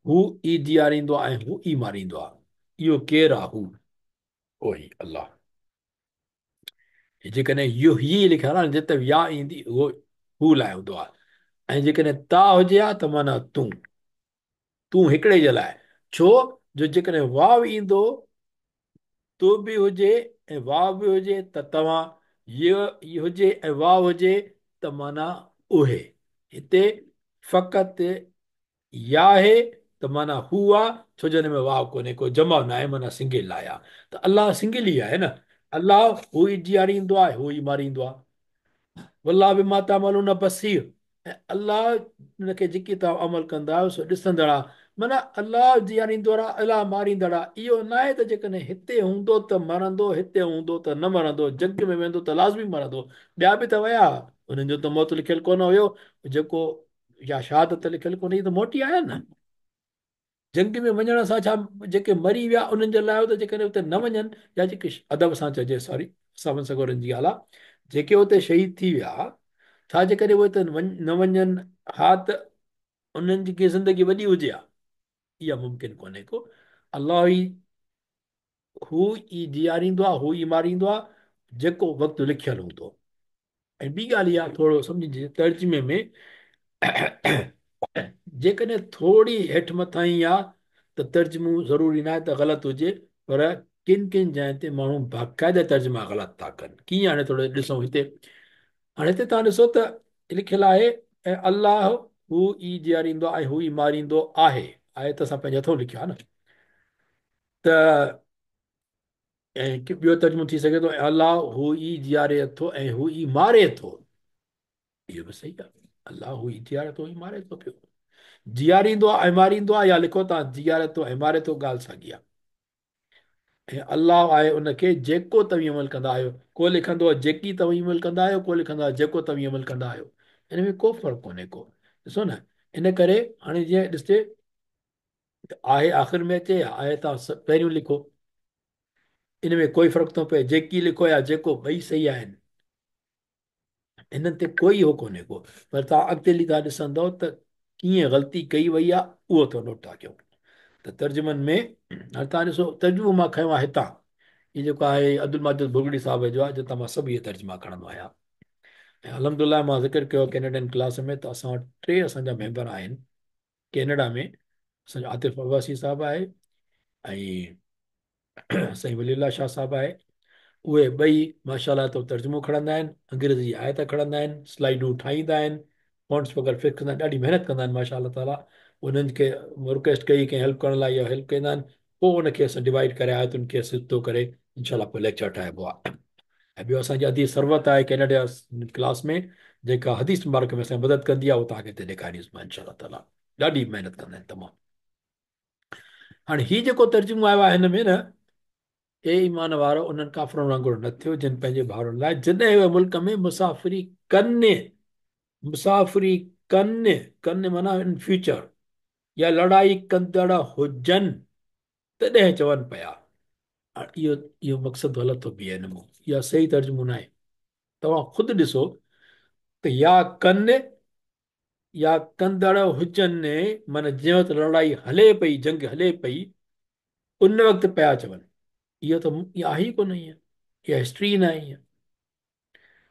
Speaker 1: हू ई जीआरींदो आहे ऐं हू ई मारींदो आहे, इहो केरु आहे? हू उहो ई अलाह। जेकॾहिं इहो ई लिखियल आहे जिते या ईंदी उहो हू लाइ हूंदो आहे, ऐं जेकॾहिं ता हुजे हा त माना तूं, तूं हिकिड़े जे लाइ, छो जो जेकॾहिं वाव ईंदो तूं बि हुजे ऐं वाव बि हुजे त तव्हां, य हुजे ऐं वाव हुजे त माना उहे। हिते फ़क़ति या आहे त माना हू आहे, छो जो हिन में वाव कोन्हे को, जमा न आहे, माना सिंगिल आहे। त अलाह सिंगिल ई आहे न, अलाह हू ई जीआरींदो आहे, हू ई मारींदो आहे। वल्लाह बिमा तामलून बसीर, ऐं अलाह हुनखे जेकी तव्हां अमल कंदा आहियो सो ॾिसंदड़ आहे। माना अलाह जीआरींदो आहे, अलाह मारींदड़ आहे। इहो न आहे त जेकॾहिं हिते हूंदो त मरंदो, हिते हूंदो त न मरंदो, जंग में वेंदो त लाज़मी मरंदो। ॿिया बि त विया, उन्हनि जो त मौत लिखियलु कोन हुयो, जेको या शहादत लिखियलु कोन्हे, त मोटी आया न। जंग में वञण सां छा जेके मरी विया उन्हनि जे लाइ त जेकॾहिं उते न वञनि, या जेके अदब सां चइजे, सॉरी सावन सगोरनि जी ॻाल्हि आहे, जेके उते शहीद थी विया, छा जेकॾहिं उहे त न वञनि हा त उन्हनि जी ज़िंदगी वॾी हुजे हा? इहा मुमकिन कोन्हे को। अलाह ई हू ई जीआरींदो आहे, हू ई मारींदो आहे, जेको वक़्तु लिखियलु हूंदो। ऐं ॿी ॻाल्हि इहा थोरो सम्झिजे, तर्जुमे में जेकॾहिं थोरी हेठि मथां ई आहे त तर्जुमो ज़रूरी न आहे त ग़लति हुजे, पर किन किन जाइनि ते माण्हू बाक़ाइदा तर्जुमा ग़लति था कनि। कीअं? हाणे थोरो ॾिसूं हिते, हाणे हिते तव्हां ॾिसो त लिखियलु आहे ऐं अलाह हू ई जीआरींदो आहे, हू ई मारींदो आहे। आहे त असां पंहिंजे हथों लिखियो आहे न, त ऐं ॿियो तर्जुमो थी सघे थो, ऐं अलाह हू ई जीआरे थो ऐं हू ई मारे थो। इहो बि सही आहे, अलाह हू ई जीआरे थो, ई मारे थो पियो, जीआरींदो आहे ऐं मारींदो आहे, या लिखो तव्हां जीआरे थो ऐं मारे थो, ॻाल्हि साॻी आहे। ऐं अलाह आहे उनखे जेको तव्हीं अमल कंदा आहियो, को लिखंदो आहे जेकी तव्हीं अमल कंदा आहियो, को लिखंदो आहे जेको तव्हीं अमल कंदा आहियो, हिन में को फ़र्क़ु कोन्हे को। ॾिसो न, इन करे हाणे जीअं ॾिसजे आहे आख़िर में अचे या आहे तव्हां पहिरियों लिखो, इन में कोई फ़र्क़ु थो पए, जेकी लिखो या जेको, ॿई सही आहिनि, हिननि ते कोई इहो कोन्हे को। पर तव्हां अॻिते हली तव्हां ॾिसंदव त कीअं ग़लती कई वई आहे, उहो थोरो नोट था कयूं। त तर्जुमनि में हाणे तव्हां ॾिसो, तर्जुमो मां खयो आहे हितां, इहो जेको आहे अब्दुल माजिद भुगड़ी साहिब जो आहे, जितां मां सभु इहे तर्जुमा खणंदो आहियां। ऐं अल्हम्दुलिल्लाह मां ज़िक्र कयो कैनेडियन क्लास में त असां वटि टे असांजा मेंबर आहिनि कैनेडा में, असांजो आतिफ़ अब्बासी साहिबु आहे ऐं साईं वलीउल्लाह शाह साहिबु आहे। उहे ॿई माशाअल्लाह तो तर्जुमो खणंदा आहिनि, अंग्रेज़ी जी आयत खणंदा आहिनि, स्लाइडूं ठाहींदा आहिनि, फॉन्ट्स वग़ैरह फिक्स कंदा आहिनि, ॾाढी महिनत कंदा आहिनि माशाअल्लाह ताला। उन्हनि खे रिक्वेस्ट कई कंहिं हेल्प करण लाइ या हेल्प कंदा आहिनि, पोइ उनखे असां डिवाइड करे आयतुनि खे सिधो करे इनशा पोइ लेक्चर ठाहिबो आहे। ऐं ॿियो असांजी अदी सरवत आहे कनाडा क्लास में, जेका हदीस मुबारक में असांजी मदद कंदी आहे, उहो तव्हांखे हिते ॾेखारींदुसि मां इनशा ताला। ॾाढी महिनत कंदा आहिनि तमामु। हाणे हीउ जेको तर्जुमो आयो आहे हिन में न, ए ईमान वारो उन्हनि काफ़रनि वांगुरु न थियो जिन पंहिंजे भाउरनि लाइ जॾहिं उहे मुल्क में मुसाफ़िरी कनि, मुसाफ़िरी कनि, कनि माना इन फ्यूचर, या लड़ाई कंदड़ हुजनि तॾहिं चवनि पिया। हाणे इहो इहो मक़सदु ग़लति थो बीहे हिन मां, इहा सही तर्जुमो न आहे। तव्हां ख़ुदि ॾिसो त या कनि या कंदड़ हुजनि माना जंहिं वक़्तु लड़ाई हले पई, जंग हले पई, उन वक़्तु पिया चवनि। इहो त आहे ई कोन ईअं, इहा हिस्ट्री न आहे ईअं।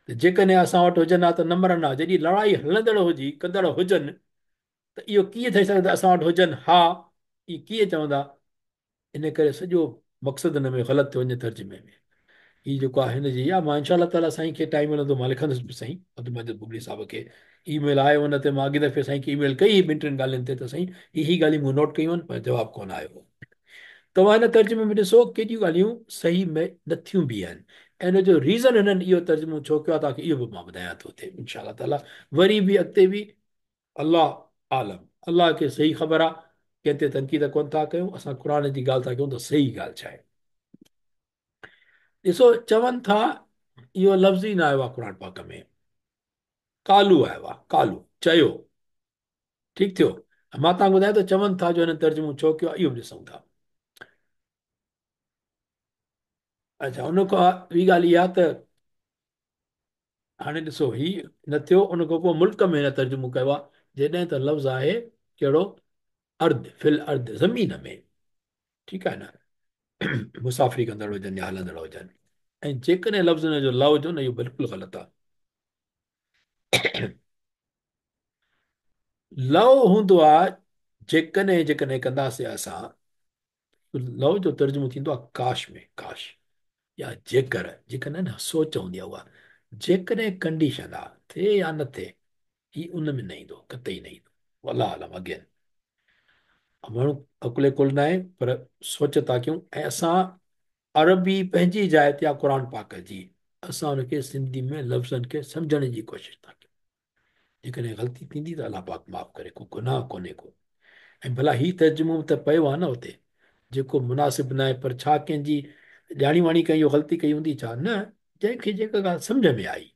Speaker 1: त जेकॾहिं असां वटि हुजनि हा त न मरनि हा, जॾहिं लड़ाई हलंदड़ हुजी, कंदड़ हुजनि, त इहो कीअं थी सघे त असां वटि हुजनि हा, इहे कीअं चवंदा? इन करे सॼो मक़सदु हिन में ग़लति थियो वञे तर्जुमे में। हीउ जेको आहे हिन जी, मां इनशा ताला साईं खे टाइम मिलंदो मां लिखंदुसि बि साईं अब्दुल माजिद बुगली साहिब खे ईमेल आयो हुन ते, मां अॻे दफ़े साईं खे ईमेल कई ॿिनि टिनि ॻाल्हियुनि ते, त साईं इहे ॻाल्हियूं मूं नोट कयूं आहिनि, पर जवाबु कोन आयो। तव्हां हिन तर्जुमे में ॾिसो केॾियूं ॻाल्हियूं सही में नथियूं बि आहिनि, ऐं हुनजो रीज़न हिननि इहो तर्जुमो छो कयो आहे तव्हांखे इहो बि मां ॿुधायां थो हिते इनशा ताला। वरी बि अॻिते बि अलाह आलम, अलाह खे सही ख़बर आहे, कंहिं ते तनक़ीद कोन था कयूं, असां क़ुर जी ॻाल्हि था कयूं त सही ॻाल्हि छा आहे। ॾिसो चवनि था इहो लफ़्ज़ ई न आयो आहे क़ुर पाक में, कालू आयो आहे, कालू चयो, ठीकु थियो। मां तव्हांखे ॿुधायां त चवनि था जो हिननि तर्जुमो छो कयो आहे, इहो बि ॾिसूं था। अच्छा, उनखां ॿी ॻाल्हि इहा त हाणे ॾिसो हीउ न थियो, उनखां पोइ मुल्क में हिन तर्जुमो कयो आहे, जॾहिं त लफ़्ज़ आहे कहिड़ो, अर्द, फिल अर्द, ज़मीन में, ठीकु आहे न, मुसाफ़िरी कंदड़ हुजनि या हलंदड़ हुजनि। ऐं जेकॾहिं लफ़्ज़ हिन जो लव जो न, इहो बिल्कुलु ग़लति आहे। लव हूंदो आहे जेकॾहिं, जेकॾहिं कंदासीं असां, लव जो तर्जुमो थींदो आहे काश में, काश या जेकर, जेकॾहिं न सोच हूंदी आहे उहा, जेकॾहिं कंडीशन आहे थिए या न थिए, हीउ उन में न ईंदो, कतई न ईंदो। वल्लाह आलम, अगेन माण्हू अकुले कुल न आहे, पर सोच था कयूं। ऐं असां अरबी पंहिंजी जाइ ते आहे क़ुर पाक जी, असां हुनखे सिंधी में लफ़्ज़नि खे सम्झण जी कोशिशि था कयूं। जेकॾहिं ग़लती थींदी त अलाह पाक माफ़ करे, को गुनाह कोन्हे को। ऐं भला हीउ तर्जुमो त पियो आहे न हुते, जेको मुनासिब न आहे, पर छा कंहिंजी ॼाणी वाणी कंहिं इहो ग़लती कई हूंदी छा? न, जंहिंखे जेका ॻाल्हि सम्झ में आई,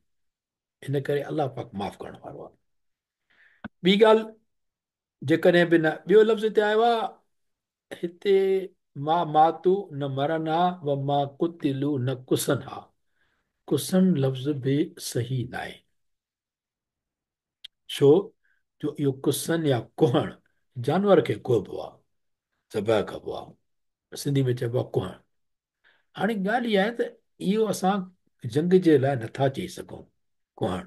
Speaker 1: इन करे अलाह पाक माफ़ करण वारो आहे। ॿी ॻाल्हि जेकॾहिं बि न, ॿियो लफ़्ज़ हिते आयो आहे, हिते मां मातू न मरनि हा, व मां कुतिलू न कुसनि हा। कुसनि लफ़्ज़ बि सही न आहे, छो जो इहो कुसनि या कुहण जानवर खे कुहबो आहे, ज़बह कबो आहे, सिंधी में चइबो आहे कुहण। हाणे ॻाल्हि इहा आहे त इहो असां जंग जे लाइ नथा चई सघूं कुहण,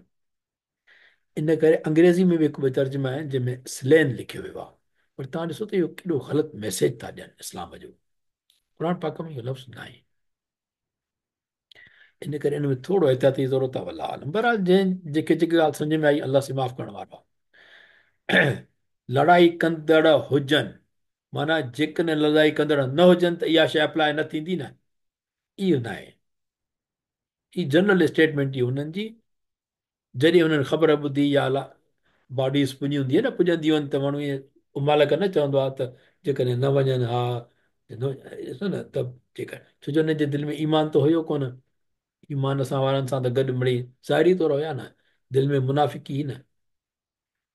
Speaker 1: इन करे अंग्रेज़ी में बि हिकु ॿ तर्जुमा आहिनि जंहिंमें स्लेन लिखियो वियो आहे, पर तव्हां ॾिसो त इहो केॾो ग़लति मैसेज था ॾियनि इस्लाम जो। क़ुर पाक में इहो लफ़्ज़ न आहे, इन करे इन में थोरो एहतियात जी ज़रूरत आहे। वल्लाह आलम, बहरहाल जंहिं जेके जेके ॻाल्हि सम्झ में आई अलाह से माफ़ करण वारो आहे। लड़ाई कंदड़ हुजनि माना जेकॾहिं लड़ाई कंदड़ न हुजनि त इहा शइ अप्लाई न थींदी न, इहो न आहे। हीअ जनरल स्टेटमेंट ई हुननि जी, जॾहिं हुननि ख़बर ॿुधी या बॉडीज़ पुॼी हूंदी आहे न, पुॼंदियूं आहिनि त माण्हू ईअं उमालक न चवंदो आहे त जेकॾहिं न वञनि हा, ॾिसो न, त जेका, छो जो हुनजे दिलि में ईमान त हुयो कोन, ईमान सां वारनि सां त गॾु मिड़ी ज़ाहिरी तौर हुया न, दिलि में मुनाफ़िकी हुई न,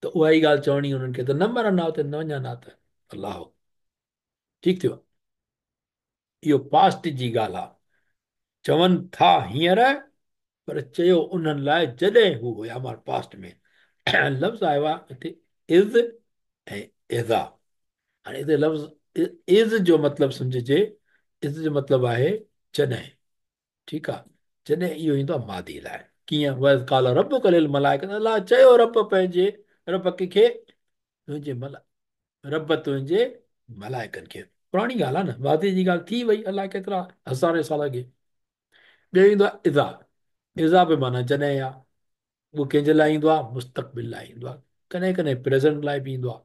Speaker 1: त उहा ई ॻाल्हि चवणी हुननि खे त न मरनि हा त न वञनि हा त अलाह। ठीकु थियो, इहो पास्ट जी ॻाल्हि आहे, चवनि था हींअर, पर चयो उन्हनि लाइ जॾहिं हू हुया मां पास्ट में। लफ़्ज़ आयो आहे हिते is ऐं इज़ा। हाणे हिते लफ़्ज़ is जो मतिलबु सम्झिजे, is जो मतिलबु आहे जॾहिं, ठीकु आहे, जॾहिं इहो ईंदो आहे मादी लाइ। कीअं? वइज़ क़ाल रब्बुक लिल मलाइका, अलाह चयो रब पंहिंजे रब कंहिंखे, तुंहिंजे मला रब तुंहिंजे मलाइकनि खे। पुराणी ॻाल्हि आहे न, वादे जी ॻाल्हि थी वई अलाए केतिरा हज़ारे साल अॻे। ॿियो ईंदो आहे इज़ा, इज़ा बि माना जॾहिं आहे, उहो कंहिंजे लाइ ईंदो आहे? मुस्तक़बिल लाइ ईंदो आहे, कॾहिं कॾहिं प्रेज़ेंट लाइ बि ईंदो आहे।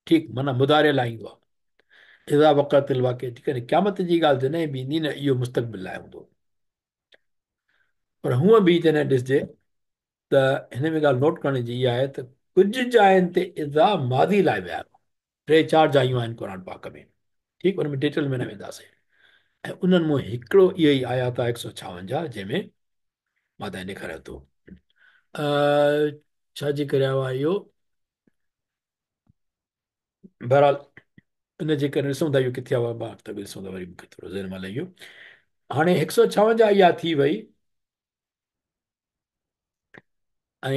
Speaker 1: ठीकु, माना मुदारे लाइ ईंदो आहे। इज़ा वक़अतिल वाक़िआ, ठीकु आहे न, क़यामत जी ॻाल्हि जॾहिं बि ईंदी न, इहो मुस्तक़बिल लाइ हूंदो। पर हूअं बि जॾहिं ॾिसजे त हिन में ॻाल्हि नोट करण जी इहा आहे त कुझु जायुनि ते इज़ा माज़ी लाइ बि आयो, टे चारि जायुं आहिनि क़ुरान पाक में, ठीकु, उन में डिटेल में न वेंदासीं। ऐं उन्हनि मां हिकिड़ो इहो ई आयात आहे 156, जंहिंमें मां तव्हांखे ॾेखारियां थो। छाजे करे आयो आहे इहो, बहरहाल इन जे करे ॾिसूं था इहो किथे आयो आहे, मां त ॾिसूं था वरी मूंखे थोरो ज़हन मां लही वियो। हाणे 156 इहा थी वई ऐं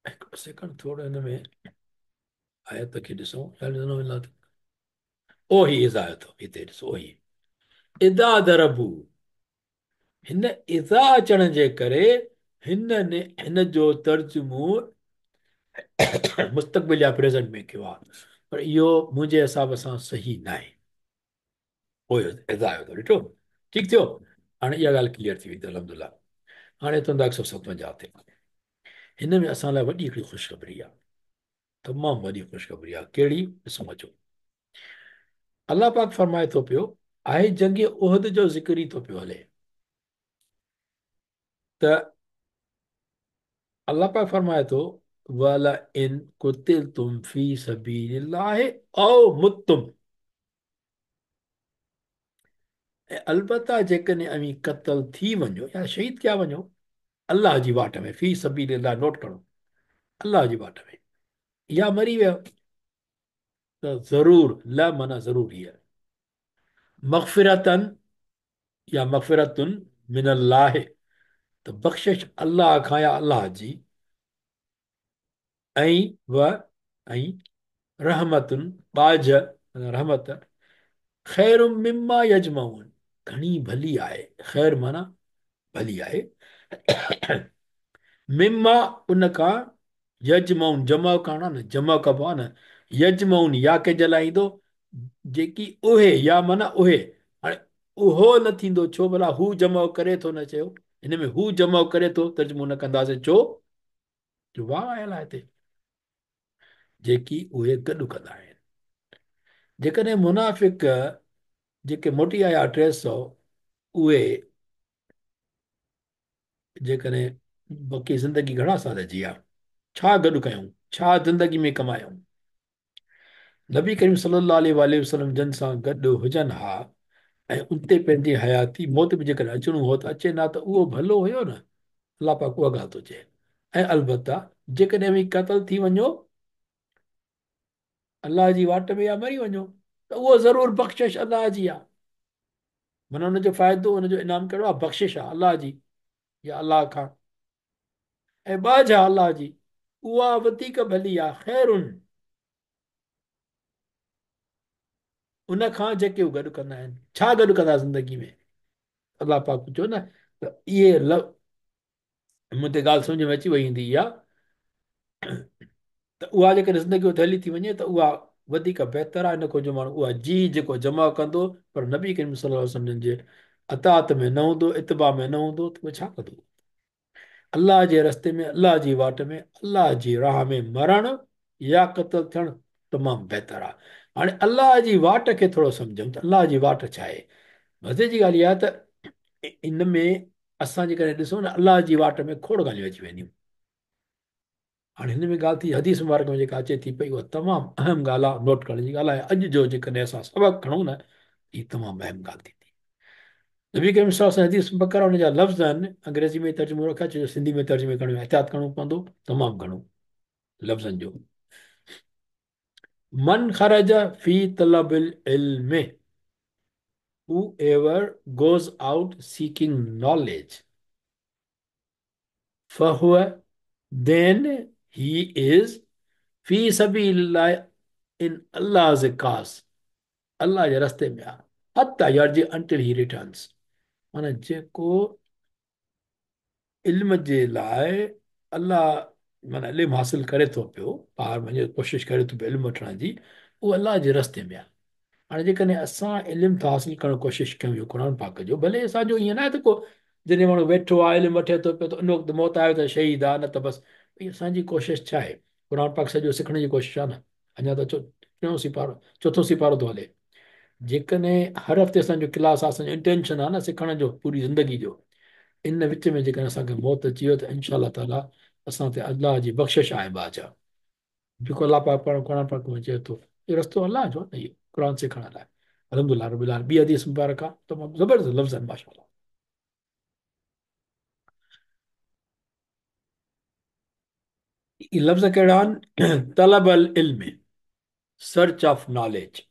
Speaker 1: हिकिड़ो सेकंड थोरो हिन में आयत खे ॾिसूं, ओ ही इज़ा आयो अथव, हिते ॾिसो, ओ ही इज़ा दरबू, हिन इज़ा अचण जे करे हिन जो तर्जुमो मुस्तक़बिल या प्रेज़ेंट में कयो आहे, पर इहो मुंहिंजे हिसाब सां सही न आहे। पोइ इज़ा आयो अथव, ॾिठो, ठीकु थियो। हाणे इहा ॻाल्हि क्लियर थी वई अल्हम्दुलिल्लाह। हाणे अचूं था 157 ते। हिन में असां लाइ वॾी हिकिड़ी ख़ुशख़बरी आहे, तमामु वॾी ख़ुशख़बरी आहे। कहिड़ी? ॾिसूं अचो। अलाह पाक फरमाए थो पियो, आहे जंग उहद जो ज़िक्र ई थो पियो हले, त अलाह पाक फरमाए थो वला इन कुतिलतुम फी सबीलिल्लाहि औ मुत्तुम, ऐं अलबत्ता जेकॾहिं अवीं क़तल थी वञो या शहीद थिया वञो अलाह जी वाट में, फी सबीलिल्लाह नोट करो, अलाह जी वाट में, या मरी वियो त ज़रूर, ल माना ज़रूरी आहे, मग़फ़िरतन या मग़फ़िरतुन मिनल्लाह, त बख़्शिश अलाह खां या अलाह जी, ऐं व ऐं रहमतुन बाझ रहमत, ख़ैर मिम्मा यजमाउन, घणी भली आहे, ख़ैर माना भली आहे, मिम्मा उन खां, यजमाउन जमा करणु आहे न, जमा कबो आहे न, यजमाउन या कंहिंजे लाइ ईंदो, जेकी उहे, या माना उहे, हाणे उहो न थींदो, छो भला हू जमा करे थो न चयो, हिन में हू जमा करे थो तर्जुमो न कंदासीं, छो जो वाह आयल आहे हिते, जेकी उहे गॾु कंदा आहिनि। जेकॾहिं मुनाफ़िक जेके मोटी आया 300, उहे जेकॾहिं बाक़ी ज़िंदगी घणा साल जी आहे, छा गॾु कयूं, छा ज़िंदगी में कमायूं, नबी करीम सल्लल्लाहु अलैहि वसल्लम जन सां गॾु हुजनि हा ऐं उते पंहिंजी हयाती मौत बि जेकॾहिं अचिणो हो त अचे न, त उहो भलो हुयो न, अलाह पाक उहा ॻाल्हि थो चए। ऐं अलबत्ता जेकॾहिं अवीं क़तल थी वञो अलाह जी वाट में या मरी वञो त उहो ज़रूर बख़्शिश अलाह जी आहे, माना हुनजो फ़ाइदो, हुनजो इनाम कहिड़ो आहे, बख़्शिश आहे अलाह जी या अलाह खां, ऐं बाझ आहे अलाह जी, उहा वधीक भली आहे, ख़ैरुन उन खां जेके हू गॾु कंदा आहिनि। छा गॾु कंदा ज़िंदगी में, अलाह पाक चयो न त इहे मुंहिंजे ॻाल्हि सम्झ में अची वई हूंदी इहा, त उहा जेकॾहिं ज़िंदगी उते हली थी वञे त उहा वधीक बहितर आहे, इन खां जो माण्हू उहा जी जेको जमा कंदो पर नबी करीम सल्लल्लाहु अलैहि वसल्लम जे अतात में न हूंदो, इतबा में न हूंदो, त उहो छा कंदो? अलाह जे रस्ते में, अलाह जी वाट में, अलाह जी राह में मरणु या क़तल थियणु तमामु बहितर आहे। हाणे अलाह जी वाट खे थोरो सम्झूं त अलाह जी वाट छा आहे। मज़े जी ॻाल्हि इहा आहे त इन में असां जेकॾहिं ॾिसूं न, अलाह जी वाट में खोड़ ॻाल्हियूं अची वेंदियूं। हाणे हिन में ॻाल्हि थी, हदीस मुबारक में जेका अचे थी पई उहा तमामु अहम ॻाल्हि आहे, नोट करण जी ॻाल्हि आहे। अॼु जो जेकॾहिं असां सबक़ु खणूं न, हीअ तमामु अहम ॻाल्हि थींदी। नबी करीम सल्लल्लाहु अलैहि वसल्लम हदीस बकरा हुनजा लफ़्ज़ आहिनि, अंग्रेज़ी में तर्जुमो रखा, छो जो सिंधी में तर्जुमे करण में एहतियात करिणो पवंदो तमामु घणो लफ़्ज़नि जो। मन खरज फी तलब इल्म, whoever goes out seeking knowledge, fahuwa, then he is fi sabilillah, in Allah's cause, Allah जे रस्ते में आहे, हत्ता यरजी, until he returns। माना जेको इल्म जे लाइ अलाह माना इल्म हासिल करे थो पियो, ॿाहिरि वञे कोशिश करे थो पियो इल्म वठण जी, उहो अलाह जे रस्ते में आहे। हाणे जेकॾहिं असां इल्म था हासिल करण कोशिश कयूं इहो क़ुरान पाक जो, भले असांजो ईअं न आहे त को जॾहिं माण्हू वेठो आहे इल्म वठे थो पियो त उन वक़्तु मौत आयो त शहीद आहे, न त बसि। भई असांजी कोशिश छा आहे? क़ुरान पाक सॼो सिखण जी कोशिश आहे न। अञा त टियों सिपारो, चोथों सिपारो थो हले। जेकॾहिं हर हफ़्ते असांजो क्लास आहे, असांजो इंटेंशन आहे न सिखण जो, पूरी ज़िंदगी जो, इन विच में जेकॾहिं असांखे मौत अची वियो त इंशा ताला असां ते अल्लाह जी बख़्शिश आहे बादशाह। जेको अल्लाह पाक पाण क़ुरान पाक में चए थो, इहो रस्तो अल्लाह जो आहे न, इहो क़ुरान सिखण लाइ। अल्हम्दुलिल्लाह रब्बिल आलमीन। ॿी हदीस मुबारक आहे, तमामु ज़बरदस्त लफ़्ज़ आहिनि माशाअल्लाह। इहे लफ़्ज़ कहिड़ा आहिनि? तलब अल इल्म, सर्च ऑफ नॉलेज।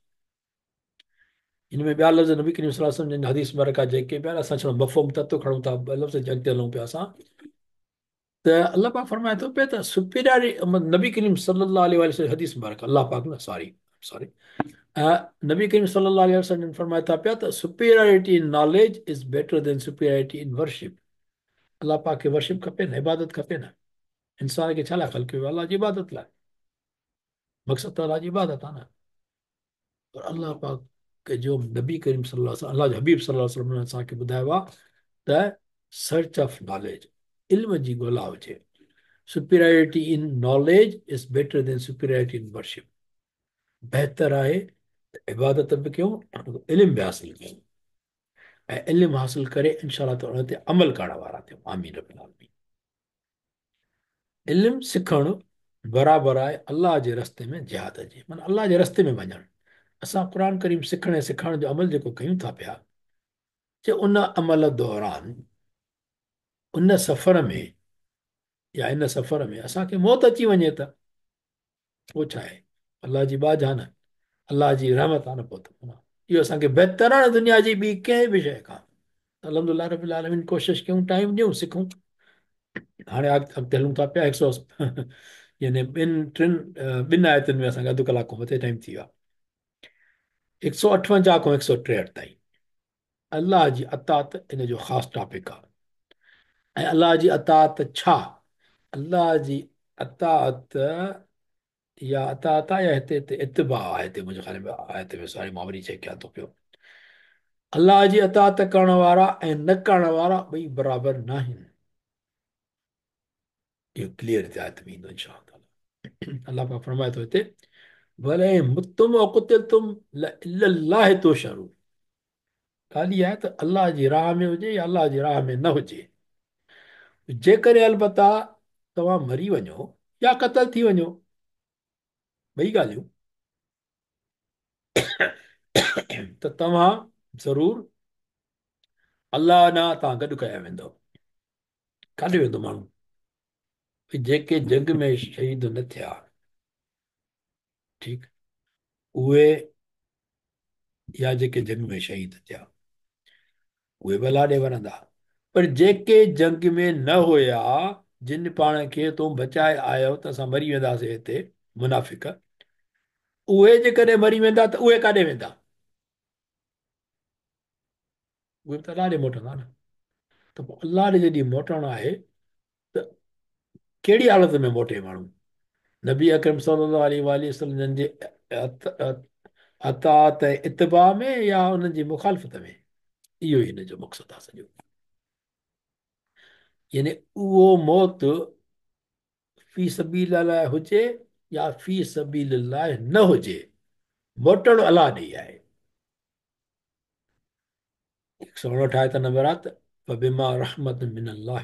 Speaker 1: हिन में ॿिया लफ़्ज़ नबी करीम सल्लल्लाहु अलैहि वसल्लम जन हदीस मुबारक जेके पिया, असां छो मफ़हूम तत्व खणूं था, ॿ लफ़्ज़ अॻिते हलूं पिया असां। त अल्लाह पाक फरमाए थो पियो त सुपीरियर नबी करीम सल्लल्लाहु अलैहि वसल्लम हदीस मुबारक, अल्लाह पाक न, सॉरी सॉरी, नबी करीम सल्लल्लाहु अलैहि वसल्लम फरमाए था पिया त superiority in knowledge is better than superiority in worship. अल्लाह पाक खे वर्शिप खपे न, इबादत खपे न। इंसान खे छा लाइ ख़ल्क कयो? अल्लाह जी इबादत लाइ। मक़सदु त अल्लाह जी इबादत आहे न। पर अल्लाह पाक जो नबी करीम सल्लल्लाहु अलैहि वसल्लम, अल्लाह जो हबीब सल्लल्लाहु अलैहि वसल्लम असांखे ॿुधायो आहे त सर्च ऑफ नॉलेज, इल्म जी ॻोल्हा हुजे। Superiority in knowledge is better than superiority in worship. बहितर आहे त इबादत बि कयूं, इल्म बि हासिल कयूं, ऐं इल्म हासिल करे इंशा त उन ते अमल करण वारा थियूं। आमीन रब्बिल आलमीन। इल्म सिखणु बराबरि आहे अल्लाह जे रस्ते में जिहाद जे, माना अल्लाह जे रस्ते में वञणु। असां क़ुरान करीम सिखण ऐं सेखारण जो अमल जेको कयूं था पिया, जे उन अमल दौरान, उन सफ़र में या इन सफ़र में असांखे मौत अची वञे त पोइ छा आहे? अल्लाह जी बाज आहे न, अल्लाह जी रहमत आहे न। पोइ त इहो असांखे बहितर आहे न दुनिया जी ॿी कंहिं बि शइ खां। अल्हम्दुलिल्लाह रब्बिल आलमीन, कोशिशि कयूं, टाइम ॾियूं, सिखूं। हाणे अॻिते हलूं था पिया। हिकु सौ यानी ॿिनि टिनि ॿिनि आयतुनि में असांखे अधु कलाक खां मथे टाइम थी वियो आहे। 158 खां 163 ताईं अल्लाह जी अतात इन जो ख़ासि टॉपिक आहे। ऐं अल्लाह जी अतात छा? अल्लाह जी अतात या अतात आहे या हिते हिते इतबा आहे, हिते मुंहिंजे ख़्याल में आयत में सारी मां वरी चेक कयां थो पियो। अल्लाह जी अतात करण वारा ऐं न करण वारा ॿई बराबरि न आहिनि। इहो क्लियर हिते आयत में ईंदो इंशा अल्लाह। अल्लाह पाक फरमाए थो हिते, भले मुतुम व कुतिलतुम इल्लल्लाह तुशरू। ॻाल्हि इहा आहे त अल्लाह जी राह में हुजे या अल्लाह जी राह में न हुजे, जेकॾहिं अलबत्ता तव्हां मरी वञो या क़तल थी वञो, ॿई ॻाल्हियूं, त तव्हां ज़रूरु अल्लाह ॾांहुं तव्हां गॾु कया वेंदव। काॾे वेंदो माण्हू? जेके जंग में शहीद न थिया, ठीकु, उहे या जेके जंग में शहीद थिया उहे बि अल्लाह ॾे वञंदा, पर जेके जंग में न हुया, जिन पाण खे तूं बचाए आयो त असां मरी वेंदासीं हिते, मुनाफ़िक, उहे जेकॾहिं मरी वेंदा त उहे काॾे वेंदा? उहे बि त अल्लाह ॾे मोटंदा न। त पोइ अल्लाह ॾे जॾहिं मोटणु आहे त कहिड़ी हालत में मोटे माण्हू? नबी अकरम सल्लल्लाहु अलैहि वसल्लम जन जे अतात ऐं इतबा में या उन्हनि जी मुखालफ़त में? इहो ई हिन जो मक़सदु आहे सॼो। यानी उहो मौत फ़ी सबील लाइ हुजे या फ़ी सबील लाइ न हुजे, मोटणु अल्लाह ॾे आहे। 159 आयत नंबर आहे त फबिमा रहमत मिनल्लाह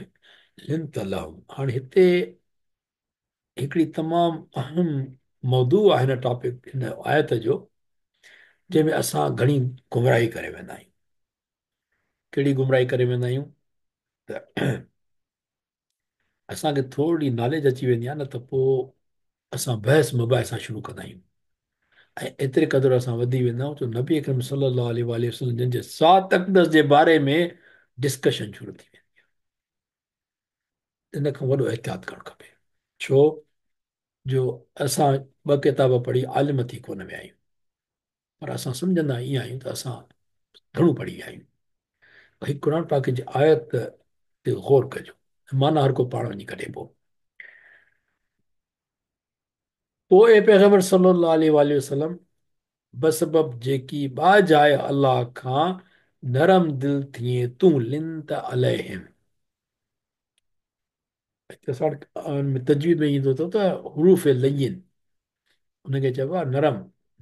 Speaker 1: लिंत लहुम। हाणे हिते हिकिड़ी तमामु अहम मौज़ू आहे हिन टॉपिक, हिन आयत जो, जंहिंमें असां घणी गुमराही करे वेंदा आहियूं। कहिड़ी गुमराही करे वेंदा आहियूं? त असांखे थोरी नॉलेज अची वेंदी आहे न, त पोइ असां बहस मुबाहिसा शुरू कंदा आहियूं ऐं एतिरे क़दुरु असां वधी वेंदा आहियूं जो नबी अकरम सल्लल्लाहु अलैहि वसल्लम जन जे सात अक़दस जे बारे में डिस्कशन शुरू थी वेंदी आहे। इन खां वॾो एहतियातु करणु खपे, छो जो असां ॿ किताब पढ़ी आलिम थी कोन विया आहियूं, पर असां सम्झंदा ईअं आहियूं त असां घणो पढ़ी विया आहियूं। भई क़ुरान पाक जी आयत ते गौर कजो, माना हर को पाण वञी कढे पोइ। पोइ पैगंबर सल्लल्लाहु अलैहि वसल्लम बसबब जेकी बाज आहे अल्लाह खां नरम दिल थिए तूं लिंत अलैहिम। तजवीद में ईंदो अथव त हुरूफ़ लयिन, ان کي چئبو آهي نرم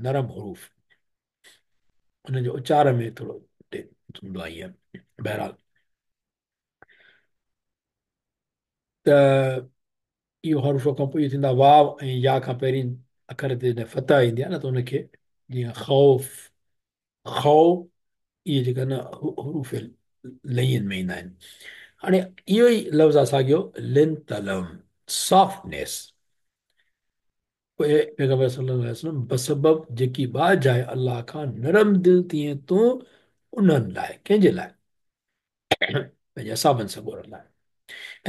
Speaker 1: نرم حروف، ان جي اچار ۾ ٿورو ٿيندو آهي ائين. بهرحال ته اهو حرف کان پوء اهو ٿيندا واو ۽ يا کان پهرين اکر تي جڏهن فتح ايندي آهي نه ته ان کي جيئن خوف خو اهي جيڪا نه حروف لين ۾ ايندا آهن. هاڻي اهو ئي لفظ آهي ساڳيو لنت لهم سافٽنيس. پوء پيغمبر صلي الله عليه وسلم بسبب جيڪي ٻاجهه آهي الله کان نرم دل ٿئين تون انهن لاء، ڪنهن جي لاء؟ پنهنجي اصحابن سڳورن لاء.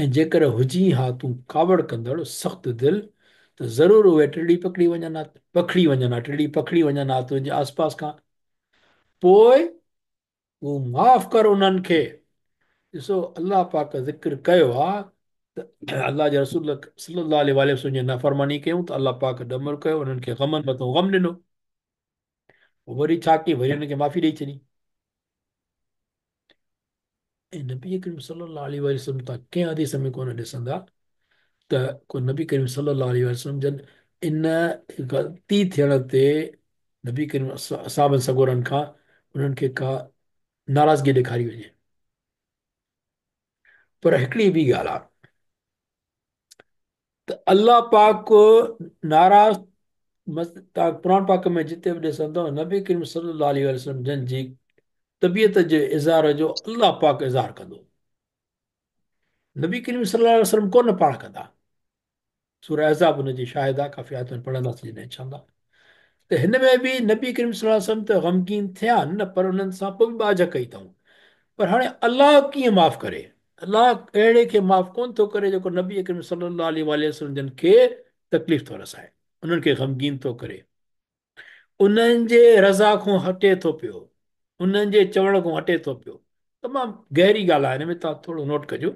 Speaker 1: ۽ جيڪر هجين ها تون ڪاوڙ ڪندڙ سخت دل ته ضرور اهي ٽڙي پکڙي وڃن ها، پکڙي وڃن ها، ٽڙي پکڙي وڃن ها تنهنجي آس پاس کان. پوء تون معاف ڪر انهن کي. ڏسو الله پاڪ ذڪر ڪيو آ ته الله جي رسول صلي الله عليه واٰله وسلم جي نافرماني ڪيون ته الله پاڪ ڏمر ڪيو انهن کي غمن مٿان غم ڏنو. پوء وري ڇا ڪيائين؟ وري انهن کي معافي ڏئي ڇڏي. ۽ نبي ڪريم صلي الله عليه واٰله وسلم تان ڪنهن حديث ۾ ڪونه ڏسندا ته ڪو نبي ڪريم صلي الله عليه واٰله وسلم جن ان غلطي ٿيڻ تي نبي ڪريم اصحابن سڳورن کان انهن کي ڪا ناراضگي ڏيکاري وڃي. پر هڪڙي ٻي ڳالهه آهي ته الله پاڪ ناراض قرآن پاڪ ۾ جتي به ڏسندو نبي ڪريم صلي الله عليه وسلم جن جي طبيعت جي اظهار جو الله پاڪ اظهار ڪندو، نبي ڪريم صلي الله عليه وسلم ڪونه پاڻ ڪندا. سوره احزاب ان جي شاهد آ، ڪافي آيتون پڙهنداسين جڏهن انشاء الله. ته هن ۾ به نبي ڪريم صلي الله عليه وسلم ته غمگين ٿيا نه پر انهن سان پوء به ٻاجهه ڪئي اٿئون. پر هاڻي الله ڪيئن معاف ڪري؟ الله اهڙي کي معاف ڪونه ٿو ڪري جيڪو نبي ڪريم صلي الله عليه واٰله وسلم جن کي تڪليف ٿو رسائي، انهن کي غمگين ٿو ڪري، انهن جي رضا کان هٽي ٿو پيو، انهن جي چوڻ کان هٽي ٿو پيو. تمام گهري ڳالهه آهي، هن ۾ توهان ٿورو نوٽ ڪجو.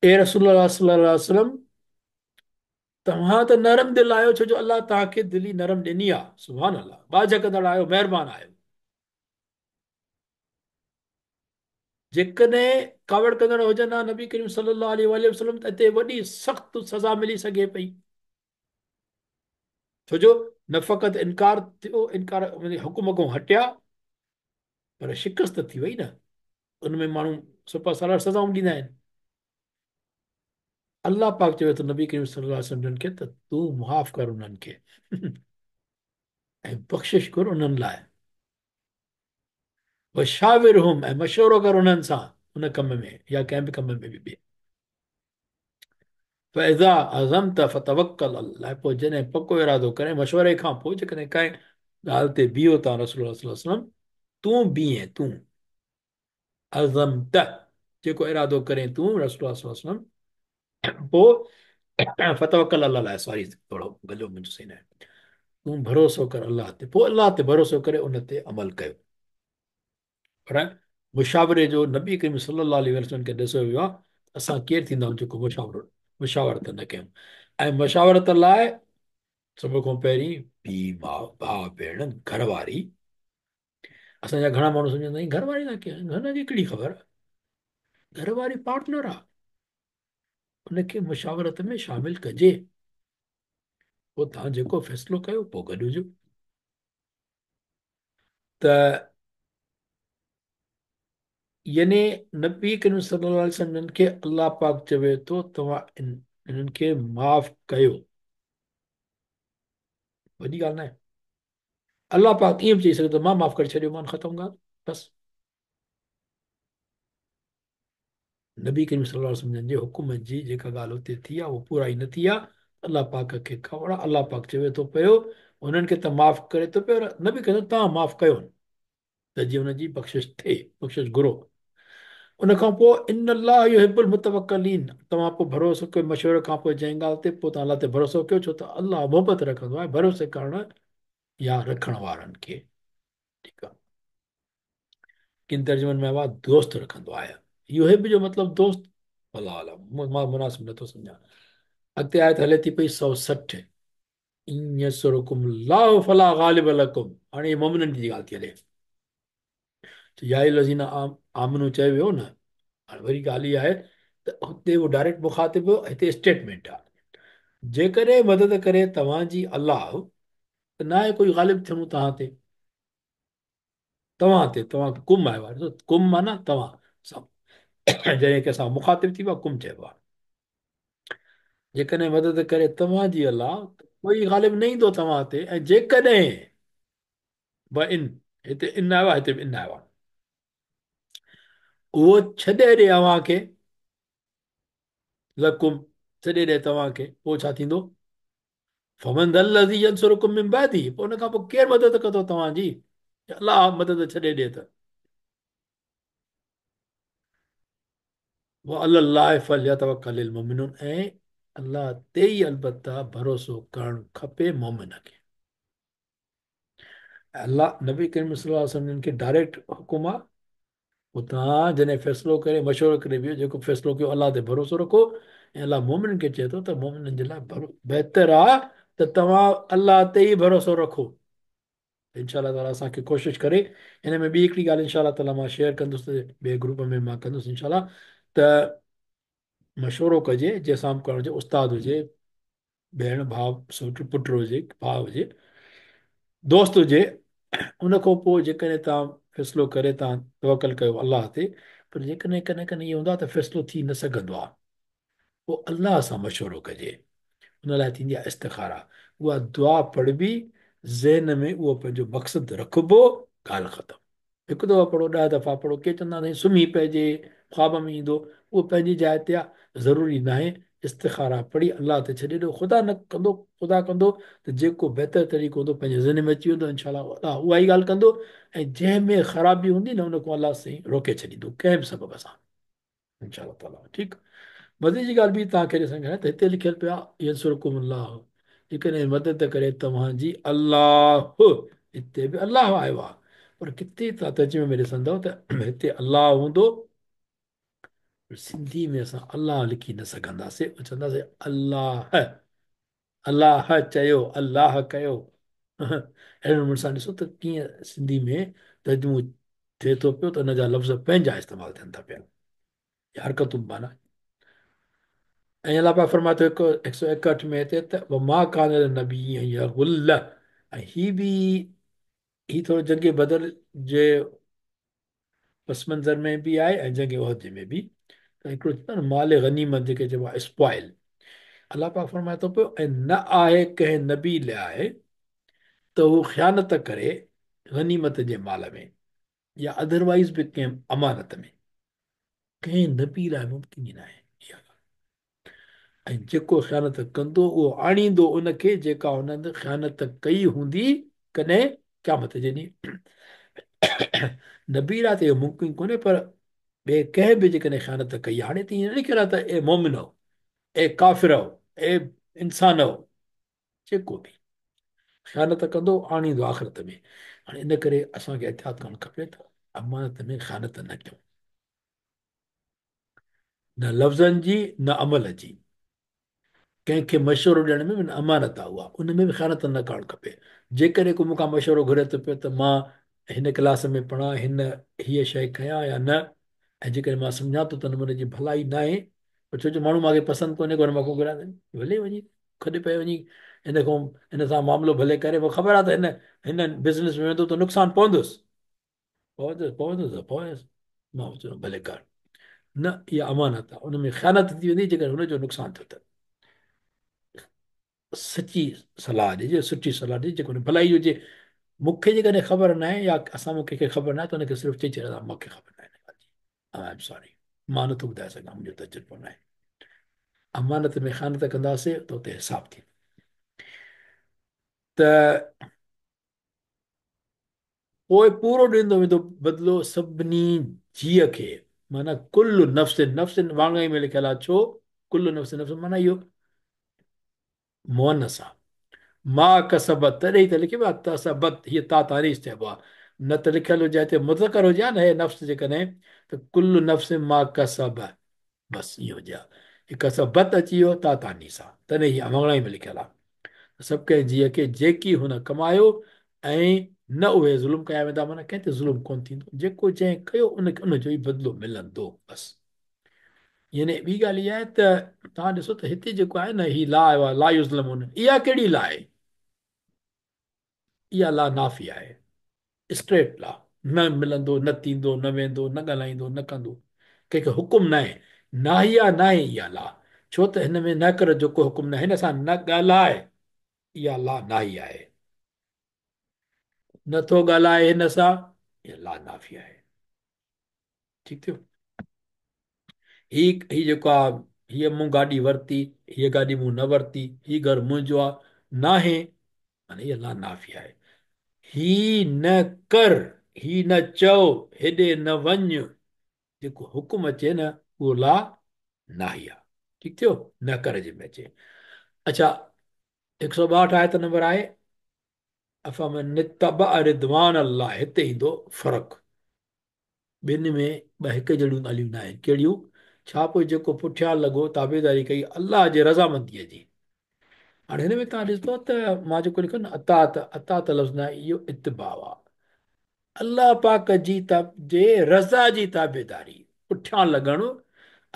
Speaker 1: اي رسول الله صلي الله عليه وسلم توهان ته نرم دل آهيو ڇو جو الله توهان کي دل ئي نرم ڏني آهي. سبحان الله، ٻاجهه ڪندڙ آهيو، مهربان آهيو. جيڪڏهن ڪاوڙ ڪندڙ هجن ها نبي ڪريم صلي الله عليه واٰله وسلم ته اتي وڏي سخت سزا ملي سگهي پئي، ڇو جو نه فقط انڪار ٿيو، انڪار يعني حڪم کان هٽيا، پر شڪست ٿي وئي نه، ان ۾ ماڻهو سپه سالار سزائون ڏيندا آهن. الله پاڪ چوي ٿو نبي ڪريم صلي الله عليه وسلم جن کي ته تون معاف ڪر انهن کي ۽ بخشش ڪر انهن لاء، وشاورهم ۽ مشورو ڪر انهن سان ان ڪم ۾ يا ڪنهن به ڪم ۾ به ٻئي. فاذا عزمت فتوڪل علي الله پوء جڏهن پڪو ارادو ڪرين مشوري کان پوء جيڪڏهن ڪنهن ڳالهه تي بيهو تان رسول الله صلي الله عليه وسلم تون بيهين تون عزمت جيڪو ارادو ڪرين تون رسول الله صلي الله عليه وسلم پوء فتوڪل علي الله سوري ٿورو گلو منهنجو صحيح نه تون ڀروسو ڪر الله تي پوء الله تي ڀروسو ڪري ان تي عمل ڪيو. پر مشاوري جو نبي ڪريم صلي الله عليه وسلم کي ڏسيو ويو آهي اسان ڪير ٿيندا آهيون جيڪو مشاورت نه ڪيون ۽ مشاورت لاء سڀ کان پهرين پيء ماء ڀاء ڀيڻ گهر واري. اسان جا گهڻا ماڻهو سمجهندا آهن گهر واري سان ڪيئن، هن کي ڪهڙي خبر، گهر واري پارٽنر آهي، ان کي مشاورت ۾ شامل ڪجي، پوء توهان جيڪو فيصلو ڪيو پوء گڏ هجو. ته يعني نبي ڪريم صلي الله عليه وسلم جن کي الله پاڪ چوي ٿو توهان انهن کي معاف ڪيو، وڏي ڳالهه ناهي. الله پاڪ ائين به چئي سگهي ٿو مان معاف ڪري ڇڏيومان، ختم ڳالهه بس. نبي ڪريم صلي الله عليه وسلم جن جي حڪم جي جيڪا ڳالهه اتي ٿي آهي اها پورائي نه ٿي آهي، الله پاڪ کي ڪاوڙ آهي، الله پاڪ چوي ٿو پيو انهن کي ته معاف ڪري ٿو پيو، نبي ڪريم توهان معاف ڪيو ته جيئن ان جي بخشش ٿئي، بخشش گهرو. ان کان پوء ان الله يحب المتوڪلين توهان پوء ڀروسو ڪيو مشوري کان پوء جنهن ڳالهه تي پوء توهان الله تي ڀروسو ڪيو ڇو ته الله محبت رکندو آهي ڀروسي ڪرڻ يا رکڻ وارن کي. ٺيڪ آهي. ڪن ترجمن ۾ آيو دوست رکندو آهي. يحب جو مطلب دوست، والله اعلم، مان مناسب نٿو سمجهان. اڳتي آيت هلي ٿي پئي 160، ان ينصرڪم الله فلا غالب لڪم، هاڻي هي مؤمنن جي ڳالهه ٿي هلي. ته يا ايها الذين آمنوا چيو ويو نه، هاڻي وري ڳالهه اها آهي ته هتي هو ڊائريڪٽ مخاطب هو، هتي اسٽيٽمينٽ آهي. जेकॾहिं मदद करे तव्हांजी अल्लाह त न आहे कोई ग़ालिब थियणो तव्हां ते। तव्हां ते, तव्हां कुम आयो आहे, कुम माना तव्हां सां, जॾहिं कंहिंसां मुखातिब थी वियो आहे कुम चइबो आहे। जेकॾहिं मदद करे तव्हांजी अल्लाह कोई ग़ालिब न ईंदो तव्हां ते। ऐं जेकॾहिं ब इन, हिते इन आयो आहे, हिते बि इन आयो आहे, उहो छॾे ॾे अव्हांखे, लकुम छॾे ॾे तव्हांखे, पोइ छा थींदो? फमन ज़ल्लज़ी यंसुरुकुम मिन बादी, पोइ उन खां पोइ केरु मदद कंदो तव्हांजी? अल्लाह मदद छॾे ॾे त। वअलल्लाहि फल्यतवक्कलिल मुमिनून, ऐं अल्लाह ते ई अलबत्ता भरोसो करणु खपे मोमिन खे। अल्लाह नबी करीम सल्लल्लाहु अलैहि वसल्लम खे डायरेक्ट हुकुम आहे, पोइ तव्हां जॾहिं फ़ैसिलो करे मशवरो करे बीहो, जेको फ़ैसिलो कयो अल्लाह ते भरोसो रखो। ऐं अल्लाह मोमिन खे चए थो त मोमिननि जे लाइ बहितर आहे त तव्हां अल्लाह ते ई भरोसो रखो। इंशा ताला असांखे कोशिशि करे। हिन में ॿी हिकिड़ी ॻाल्हि इंशा ताला मां शेयर कंदुसि, ॿिए ग्रुप में मां कंदुसि इंशा, त मशवरो कजे जंहिंसां बि करणु हुजे, उस्ताद हुजे, भेण भाउ सुट पुटु हुजे, भाउ हुजे, दोस्त हुजे, उन खां पोइ जेकॾहिं तव्हां फ़ैसिलो करे तव्हां तवकल कयो अल्लाह ते, पर जेकॾहिं कॾहिं कॾहिं इहो हूंदो आहे त फ़ैसिलो थी न सघंदो आहे, पोइ अल्लाह सां मशवरो कजे। उन लाइ थींदी आहे इस्तिखारा, उहा दुआ पढ़िबी, ज़हन में उहो पंहिंजो मक़सदु रखिबो, ॻाल्हि ख़तमु। हिकु दफ़ो पढ़ो, 10 दफ़ा पढ़ो, के चवंदा आहिनि सुम्ही पइजे, ख़्वाब में ईंदो, उहो पंहिंजी जाइ ते आहे, ज़रूरी न आहे। इस्तिखारा पढ़ी अल्लाह ते छॾे ॾियो, ख़ुदा न कंदो, ख़ुदा कंदो त जेको बहितर तरीक़ो हूंदो पंहिंजे ज़हन में अची वेंदो इंशा अल्लाह, उहा ई ॻाल्हि कंदो। ऐं जंहिंमें ख़राबी हूंदी न उन खां अल्लाह साईं रोके छॾींदो कंहिं बि सबब सां इंशा ताला। ठीकु, मज़े जी ॻाल्हि बि तव्हांखे ॾिसण त हिते लिखियलु पियो आहे यंसुरकुमुल्लाह, जेकॾहिं मदद करे तव्हांजी अल्लाह, हिते बि अल्लाह आयो आहे, पर किथे तव्हां तर्जुमे में ॾिसंदव त हिते अल्लाह हूंदो, सिंधी में असां अल्लाह लिखी न सघंदासीं, चवंदासीं अल्लाह, अल्लाह चयो, अल्लाह कयो। अहिड़े नमूने सां ॾिसो त कीअं सिंधी में तर्जुमो थिए थो पियो त हुन जा लफ़्ज़ पंहिंजा इस्तेमालु थियनि था पिया, हरकतूं माना। ऐं अल्लाह पाक फरमाए थो 161 में हिते त वमा कान नबी यगुल्ल, ऐं ही बि ही थोरो जंग बदर जे पस मंज़र में बि आहे ऐं जंग उहद में बि। त हिकिड़ो चवंदा आहिनि माल गनीमत जेके चइबो आहे स्पॉइल, अल्लाह पाक फरमाए थो पियो ऐं न आहे कंहिं नबी लाइ त हू ख़यानत करे गनीमत जे माल में या अदरवाइज़ बि कंहिं अमानत में, कंहिं नबी लाइ मुमकिन ई न आहे इहा ॻाल्हि। ऐं जेको ख़यानत कंदो उहो आणींदो उनखे जेका हुन ख़यानत कई हूंदी कॾहिं क़यामत जे ॾींहुं। नबी लाइ त इहो मुमकिन कोन्हे, पर ॿिए कंहिं बि जेकॾहिं ख़यानत कई आहे, हाणे त ईअं न लिखियलु आहे त ए मोमिन हो, ए काफ़िर हो, ए इंसान हो, जेको बि ख़यानत कंदो आणींदो आख़िरत में। हाणे इन करे असांखे एहतियात करणु खपे त अमानत में ख़यानत न कयूं, न लफ़्ज़नि जी न अमल जी। कंहिंखे मशवरो ॾियण में बि अमानत आहे उहा, उन में बि ख़यानत न करणु खपे। जेकॾहिं को मूंखां मशवरो घुरे थो पियो त मां हिन क्लास में पढ़ां, हिन हीअ शइ कयां या न, ऐं जेकॾहिं मां सम्झां थो त हुनजी भलाई न आहे, पर छो जो माण्हू मूंखे पसंदि कोन्हे को मूंखां घुराए भले वञी खॾ पए वञी हिन खां हिन सां मामिलो भले करे, पोइ ख़बर आहे त हिन हिन बिज़नेस में वेंदो त नुक़सानु पवंदुसि, पवंदुसि पवंदुसि पवंदुसि, मां चयो भले कर न, इहा अमानत आहे, उन में ख़यानत थी वेंदी जेकॾहिं हुनजो नुक़सानु थियो त। सची सलाह ॾिजे, सुठी सलाह ॾिजे, जेको भलाई हुजे। मूंखे जेकॾहिं ख़बर न आहे या असां मां कंहिंखे ख़बर न आहे त हुनखे सिर्फ़ु चई छॾंदा मूंखे ख़बर न आहे हिन ॻाल्हि जी, I am sorry, मां नथो ॿुधाए सघां, मुंहिंजो तजुर्बो न आहे। अमानत में ख़यानत कंदासीं त उते हिसाब थींदो। त पोइ पूरो ॾींदो वेंदो बदिलो सभिनी जीअ खे, माना कुल नफ़्स, नफ़्स वांगई में लिखियलु आहे, छो कुल नफ़्स, नफ़्स माना इहो मुअन्नस आहे। मां कसबत, तॾहिं त लिखियो आहे तसबत, हीअ ता तारीख़ चइबो आहे, न त लिखियलु हुजे हिते मुज़क्कर हुजे हा न हे नफ़्स जेकॾहिं, त कुल नफ़्स मां कसब, बसि ईअं हुजे हा। ही कसबत अची वियो ता तानीस आहे, तॾहिं हीअ वांगड़ाई में लिखियलु आहे। सभु कंहिं जीअ खे जेकी हुन कमायो ऐं न उहे ज़ुल्म कया वेंदा, माना कंहिं ते ज़ुल्म कोन थींदो, जेको जंहिं कयो उनखे उनजो ई बदिलो मिलंदो, बसि। यानी ॿी ॻाल्हि इहा आहे त توهان ڏسو ته هتي جيڪو آهي نه هي لا آيو آهي لا يظلمون، اها ڪهڙي لا آهي؟ اها لا نافيه آهي، اسٽريٽ لا، نه ملندو، نه ٿيندو، نه ويندو، نه ڳالهائيندو، نه ڪندو، ڪنهن کي حڪم ناهي. ناهيه ناهي اها لا، ڇو ته هن ۾ نه ڪر جو ڪو حڪم ناهي، هن سان نه ڳالهاء، اها لا ناهيه آهي. نه ٿو ڳالهائي هن سان، اها لا نافيه آهي. ٺيڪ ٿيو. هي هي جيڪو آ، هيء مون گاڏي ورتي، هيء گاڏي مون نه ورتي، هي گهر منهنجو آ، ناهي، معنيٰ هيء لا نافيه آهي. هي نه ڪر، هي نه چئو، هيڏي نه وڃ، جيڪو حڪم اچي نه اهو لا ناهيه آ. ٺيڪ ٿيو، نه ڪر جي ۾ اچي. اڇا هڪ سؤ ٻاهٺ آيت نمبر آهي، افمن اتبع رضوان الله، هتي ايندو فرق. ٻن ۾ ٻه هڪ جهڙيون ڳالهيون نه آهن. ڪهڙيون؟ ڇا پوء جيڪو پٺيان لڳو تابعداري ڪئي الله جي رضامنديء جي. هاڻي هن ۾ توهان ڏسندو ته مان جيڪو لکيو نه اطاعت، اطاعت لفظ نه آهي، اهو اتباع آهي. الله پاڪ جي جي رضا جي تابعداري، پٺيان لڳڻ،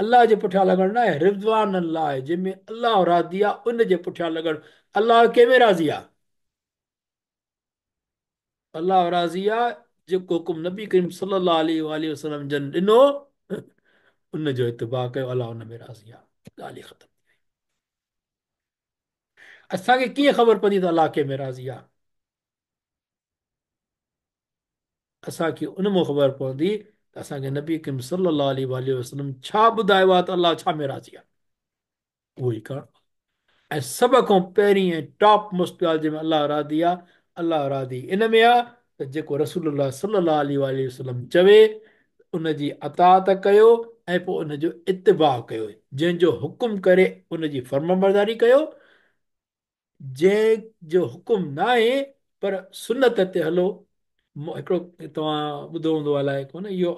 Speaker 1: الله جي پٺيان لڳڻ نه آهي، رضوان الله آهي، جنهن ۾ الله راضي آهي ان جي پٺيان لڳڻ. الله ڪنهن ۾ راضي آهي؟ الله راضي آ، جيڪو حڪم نبي ڪريم صلي الله عليه واٰله وسلم جن ڏنو ان جو اتباع ڪيو، الله ان ۾ راضي آ، ڳالهه ئي ختم ٿي وئي. اسان کي ڪيئن خبر پوندي ته الله ڪنهن ۾ راضي آ؟ اسان کي ان مان خبر پوندي ته اسان کي نبي ڪريم صلي الله عليه واٰله وسلم ڇا ٻڌايو آ ته الله ڇا ۾ راضي آ، اهو ئي ڪرڻ. ۽ سڀ کان پهرين ۽ ٽاپ موسٽ ڳالهه جنهن ۾ الله راضي آ، الله راضي ان ۾ آ ته جيڪو رسول الله صلي الله عليه واٰله وسلم چوي ان جي اطاعت ڪيو ۽ پوء ان جو اتباع ڪيو، جنهن جو حڪم ڪري ان جي فرمانبرداري ڪيو، جنهن جو حڪم ناهي پر سنت تي هلو. هڪڙو توهان ٻڌو هوندو الائي ڪونه، اهو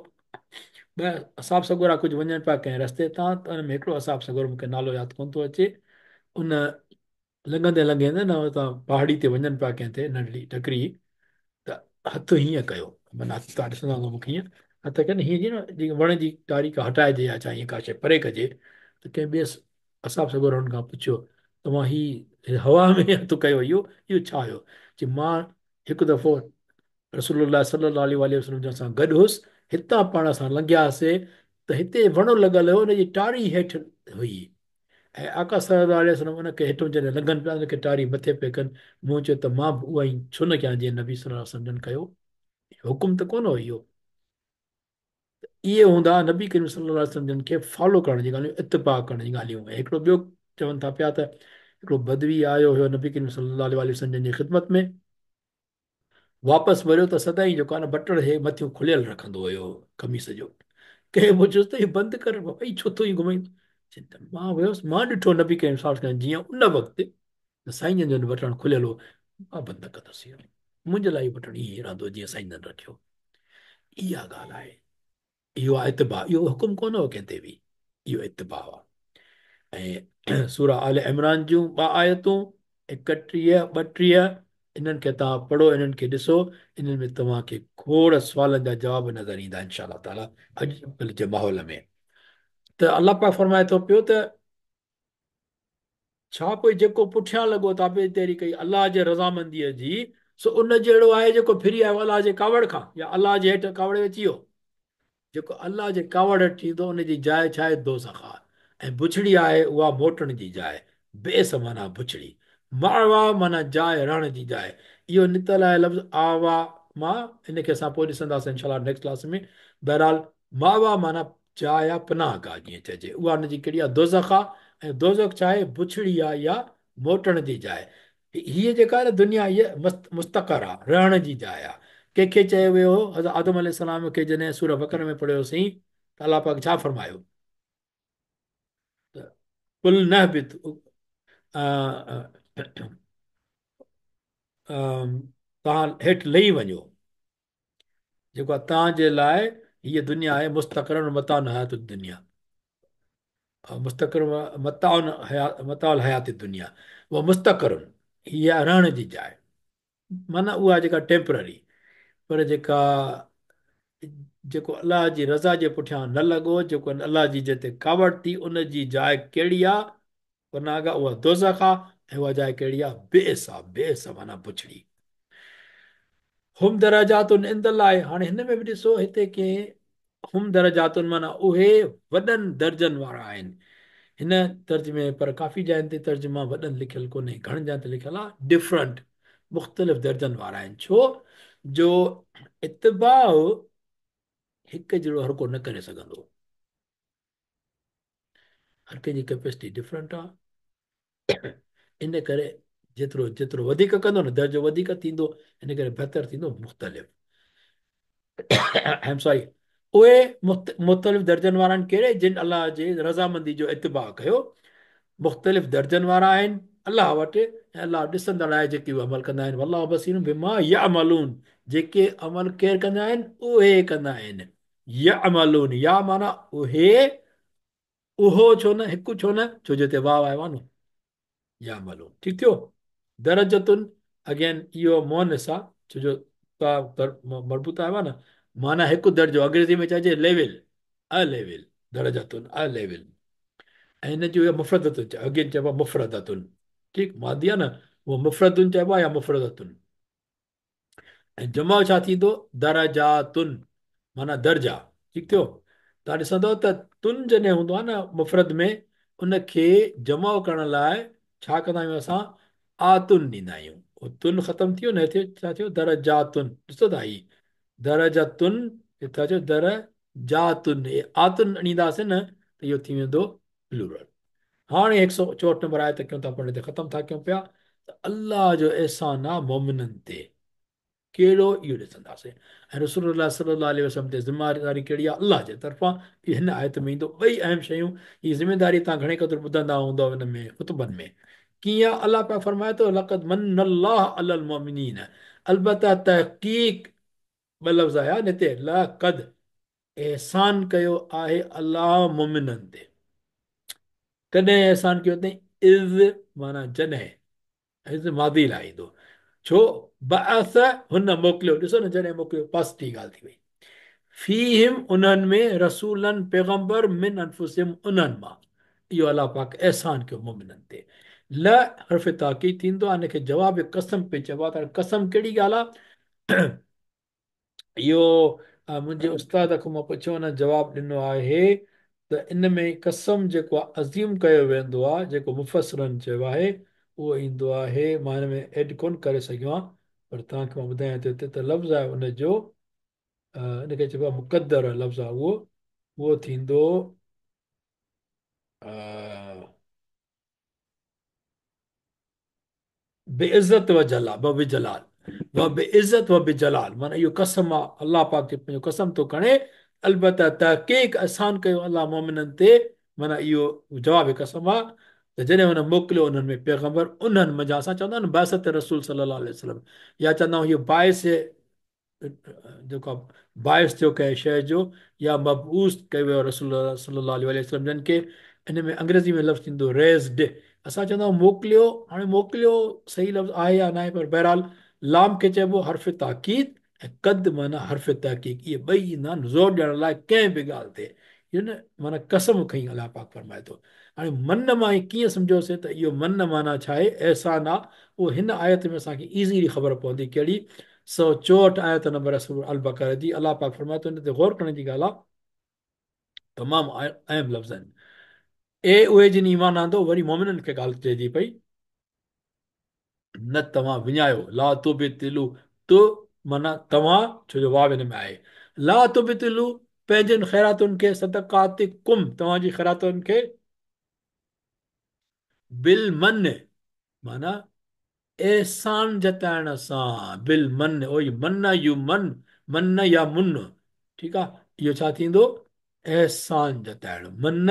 Speaker 1: ٻه اصحاب سڳورا ڪجهه وڃن پيا ڪنهن رستي تان ته ان ۾ هڪڙو اصحاب سڳورو مون کي نالو ياد ڪونه ٿو اچي، ان لنگهندي لنگهندي نه اتان پهاڙي تي وڃن پيا ڪنهن تي ننڍڙي ٽڪري ته هٿ هيئن ڪيو، معنيٰ هٿ توهان ڏسندا هوندؤ مون کي هيئن هٿ ڪن هيئن جيئن نه جيئن وڻ جي ٽاري ڪا هٽائجي يا ڇا هيئن ڪا شيء پري ڪجي ته ڪنهن ٻئي اصحاب سڳورن هن کان پڇيو توهان هي هوا ۾ هٿ ڪيو اهو اهو ڇا هيو؟ چي مان هڪ دفعو رسول الله صلي الله عليه واٰله وسلم جن سان گڏ هوس، هتان پاڻ اسان لنگهياسي ته هتي وڻ لڳل هيو ان جي ٽاري هيٺ هئي ۽ آقا صلي الله عليه وسلم ان کي هيٺون جڏهن لنگهن پيا ان کي ٽاري مٿي پئي ڪن، مون چيو ته مان به اها ئي ڇو نه ڪيان جيئن نبي صلي الله عليه وسلم جن ڪيو، حڪم ته ڪونه هو اهو. اهي هوندا نبي ڪريم صلي الله عليه وسلم جن کي فالو ڪرڻ جي ڳالهيون، اتباع ڪرڻ جي ڳالهيون. ۽ هڪڙو ٻيو چون ٿا پيا ته هڪڙو بدوي آيو هيو نبي ڪريم صلي الله عليه وسلم جن جي خدمت ۾، واپس وريو ته سدائين جيڪو آهي نه بٽڻ هي مٿيون کليل رکندو هيو قميص جو. ڪنهن پڇيس ته هي بند ڪر بابا هي ڇو ٿو ائين گهمائين؟ چي ته مان ويس مان ڏٺو نبي ڪريم صلي الله عليه وسلم جيئن ان وقت ته سائين جن جو بٽڻ کليل هو، مان بند نه ڪندس اهو، منهنجي لاء اهو بٽڻ ائين ئي رهندو جيئن سائين جن رکيو. اها ڳالهه آهي، اهو آهي اتباع، اهو حڪم ڪونه هو ڪنهن تي به، اهو اتباع آهي. ۽ سورة آل عمران جون ٻه آيتون 31، 32 انهن کي توهان پڙهو، انهن کي ڏسو، انهن ۾ توهان کي کوڙ سوالن جا جواب نظر ايندا انشاء الله تعالي. اڄ ڪلهه جي ماحول ۾ ته الله پاڪ فرمائي ٿو پيو ته ڇا پوء جيڪو پٺيان لڳو تابعداري ڪئي الله جي رضامنديء جي، سو ان جهڙو آهي جيڪو ڦري آيو الله جي ڪاوڙ کان يا الله جي هيٺ ڪاوڙ ۾ اچي ويو؟ جيڪو الله جي ڪاوڙ هيٺ ٿيندو ان جي جاء ڇا آهي؟ دوزخ آهي ۽ بڇڙي آهي اها موٽڻ جي جاء. بئس معنيٰ بڇڙي. مأويٰ معنيٰ جاء، رهڻ جي جاء. اهو نڪتل آهي لفظ آويٰ مان، ان کي اسان پوء ڏسنداسين انشاء الله نيڪسٽ ڪلاس ۾. بهرحال مأويٰ معنيٰ جاء يا پناهه گاهه جيئن چئجي، اها ان جي ڪهڙي آهي؟ دوزخ آهي ۽ دوزخ ڇا آهي؟ بڇڙي آهي يا موٽڻ جي جاء. هيء جيڪا آهي نه دنيا هيء مستقر آهي، رهڻ جي جاء آهي. ڪنهن کي چيو ويو هو؟ حضرت آدم عليه السلام کي جڏهن سورة بقره ۾ پڙهيوسين ته الله پاڪ ڇا فرمايو؟ ته قلنا اهبطوا توهان هيٺ لهي وڃو. جيڪو آهي توهان جي لاء هيء دنيا آهي مستقر متاع الحيات الدنيا مستقر متاع متاع الحيات الدنيا و مستقر هيء رهڻ جي جاء معنيٰ اها جيڪا ٽيمپرري پر جيڪا جيڪو الله جي رضا جي پٺيان نه لڳو، جيڪو الله جي جنهن تي ڪاوڙ ٿي، ان جي جاء ڪهڙي آ؟ پناهگاهه اها دوزخ آ ۽ اها جاء ڪهڙي آ؟ بئس آ، بئس معنيٰ بڇڙي. هم درجات عند الله، هاڻي هن ۾ به ڏسو هتي ڪي هم درجات معنيٰ اهي وڏن درجن وارا آهن. هن ترجمي پر ڪافي جاين تي ترجما وڏن لکيل ڪونهي، گهڻن جاين تي لکيل آ ڊفرنٽ، مختلف درجن وارا آهن. ڇو جو اتباع هڪ جهڙو هر ڪو نه ڪري سگهندو، هر ڪنهن جي ڪيپيسٽي ڊفرنٽ آ، ان ڪري جيترو جيترو وڌيڪ ڪندو نه درجو وڌيڪ ٿيندو، ان ڪري بهتر ٿيندو مختلف. ايم سوري، اهي مختلف درجن وارا آهن. ڪهڙي؟ جن الله جي رضامندي جو اتباع ڪيو، مختلف درجن وارا آهن الله وٽ، ۽ الله ڏسندڙ آهي جيڪي اهي عمل ڪندا آهن. والله بصير بما يعملون، جيڪي عمل ڪير ڪندا آهن؟ اهي ڪندا آهن. يعملون، يا معنيٰ اهي، اهو ڇو نه، هڪ ڇو نه، ڇو جو هتي واو آيو آهي نه، يعملون. ٺيڪ ٿيو. درجتن اگين اهو مؤنث آ، ڇو جو تا مربوط آيو آ نه، معنيٰ هڪ درجو، انگريزي ۾ چئجي ليول، ا ليول، درجتن ا ليول، ۽ هن جو مفردتن اگين چئبو آ مفردتن، ٺيڪ، ماضي آ نه، اهو مفردن چئبو آ يا مفردتن. ۽ جمع ڇا ٿيندو؟ درجاتن معنيٰ درجا. ٺيڪ ٿيو. توهان ڏسندؤ ته تن جڏهن هوندو آهي نه مفرد ۾ ان کي جمع ڪرڻ لاء ڇا ڪندا آهيون اسان؟ آتن ڏيندا آهيون. اهو تن ختم ٿي ويو نه، هتي ڇا ٿيو؟ درجاتن. ڏسو ٿا هي درجاتن هتي ڇا ٿيو؟ درجاتن. هي آتن ڏينداسين نه ته اهو ٿي ويندو پلورل. هاڻي هڪ سؤ چوهٺ نمبر آيت ڪيون ٿا پڙهڻ تي ختم ٿا ڪيون پيا ته الله جو احسان آ مومنن تي ڪهڙو اهو ڏسنداسين ۽ رسول الله صلي الله عليه وسلم تي ذميواري ڪهڙي آ الله جي طرفان اهو هن آيت ۾ ايندو. ٻئي اهم شيون هي ذميواري تان گهڻي قدر ٻڌندا هوندؤ ان ۾ خطبن ۾ ڪيئن الله پاڪ فرمائي ٿو لقد من الله علي المؤمنين البته تحقيق ٻه لفظ آيا آهن هتي لقد احسان ڪيو آهي الله مؤمنن تي. ڪڏهن احسان ڪيو اٿئين؟ اذ معنيٰ جڏهن، اذ ماضي لاء ايندو، ڇو بعث هن موڪليو، ڏسو نه جڏهن موڪليو پاسٽ جي ڳالهه ٿي وئي، فيهم انهن ۾ رسولا پيغمبر من انفسهم انهن مان، اهو الله پاڪ احسان ڪيو مؤمنن تي. ل حرف تاڪيد ٿيندو آهي، ان کي جواب قسم پئي چئبو آهي ته قسم ڪهڙي ڳالهه آهي؟ اهو منهنجي استاد کان مان پڇيو ان جواب ڏنو آهي ته ان ۾ قسم جيڪو آهي عظيم ڪيو ويندو آهي جيڪو مفسرن چيو آهي اهو ايندو آهي مان هن ۾ ايڊ ڪونه ڪري سگهيو آهيان پر توهان کي مان ٻڌايان ٿو هتي ته لفظ آهي ان جو ان کي چئبو آهي مقدر لفظ آهي اهو اهو ٿيندو بعزت و جلال و بجلال و بعزت و بجلال معنيٰ اهو قسم آ الله پاڪ جي پنهنجو قسم ٿو کڻي البته تحقيق احسان ڪيو الله مؤمنن تي معنيٰ اهو جواب قسم آ ته جڏهن هن موڪليو انهن ۾ پيغمبر انهن منجهان اسان چوندا آهيون بعثت رسول صلي الله عليه وسلم يا چوندا آهيون اهو باعث جيڪو باعث ٿيو ڪنهن شيء جو يا مبعوث ڪيو ويو رسول الله صلي الله عليه وسلم جن کي ان ۾ انگريزي ۾ لفظ ٿيندو ريزڊ اسان چوندا آهيون موڪليو هاڻي موڪليو صحيح لفظ آهي يا ناهي پر بهرحال لام کي چئبو حرف تاڪيد ۽ قد معنيٰ حرف تحقيق اهي ٻئي ايندا آهن زور ڏيڻ لاء ڪنهن به ڳالهه تي اهو نه معنيٰ قسم کڻي الله پاڪ فرمائي ٿو هاڻي من مان هي ڪيئن سمجهيوسين ته اهو من معنيٰ ڇا آهي احسان آهي اهو هن آيت ۾ اسان کي ايزيلي خبر پوندي ڪهڙي 164 آيت نمبر سورة البقره جي الله پاڪ فرمائي ٿو ان تي غور ڪرڻ جي ڳالهه آهي تمام اهم لفظ آهن اي اهي جن ايمان آندو وري مؤمنن کي ڳالهه چئجي پئي نه توهان وڃايو لا تبطلوا ت معنيٰ توهان ڇو جو واو ان ۾ آهي لا تبطلوا پنهنجن خيراتن کي صدقاتڪم توهان جي خيراتن کي بالمن معنيٰ احسان جتائڻ سان، بالمن، اهو ئي من يمن، من يا من، ٺيڪ آ، اهو ڇا ٿيندو؟ احسان جتائڻ، من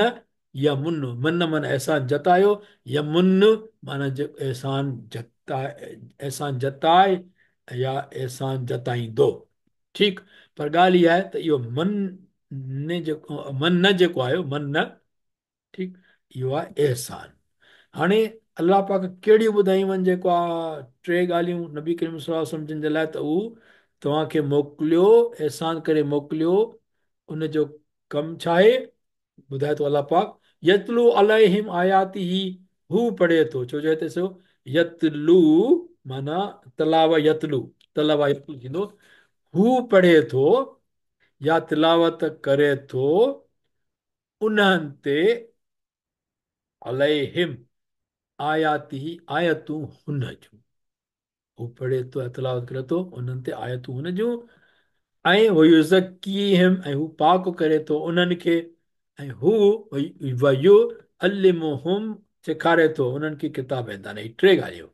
Speaker 1: يا من، من معنيٰ احسان جتايو، يمن معنيٰ احسان جتائي، احسان جتائي يا احسان جتائيندو، ٺيڪ، پر ڳالهه اها آهي ته اهو من جيڪو من جيڪو آيو، من ٺيڪ اهو آهي احسان. هاڻي الله پاڪ ڪهڙيون ٻڌايون آهن جيڪو آ ٽي ڳالهيون نبي ڪريم صلي الله عليه وسلم جن جي لاء ته هو توهان کي موڪليو احسان ڪري موڪليو उन जो कमु छा आहे? ॿुधाए थो अलाह पाक, यतलू अलैहिम आयातिही, हू पढ़े थो, छो जो हिते सो यतलू माना तलावा यतलू, तलावा यतलू थींदो, हू पढ़े थो या तिलावत करे थो उन्हनि ते अलैहिम आयातिही आयतूं हुन जूं, हू पढ़े थो ऐं तिलावत करे थो उन्हनि ते आयतूं हुन जूं, ऐं वयुज़क्कीहिम ऐं हू पाक करे थो उन्हनि खे, ऐं हू वयुअल्लिमुहुम सेखारे थो उन्हनि खे किताब ऐं दान। टे ॻाल्हियूं,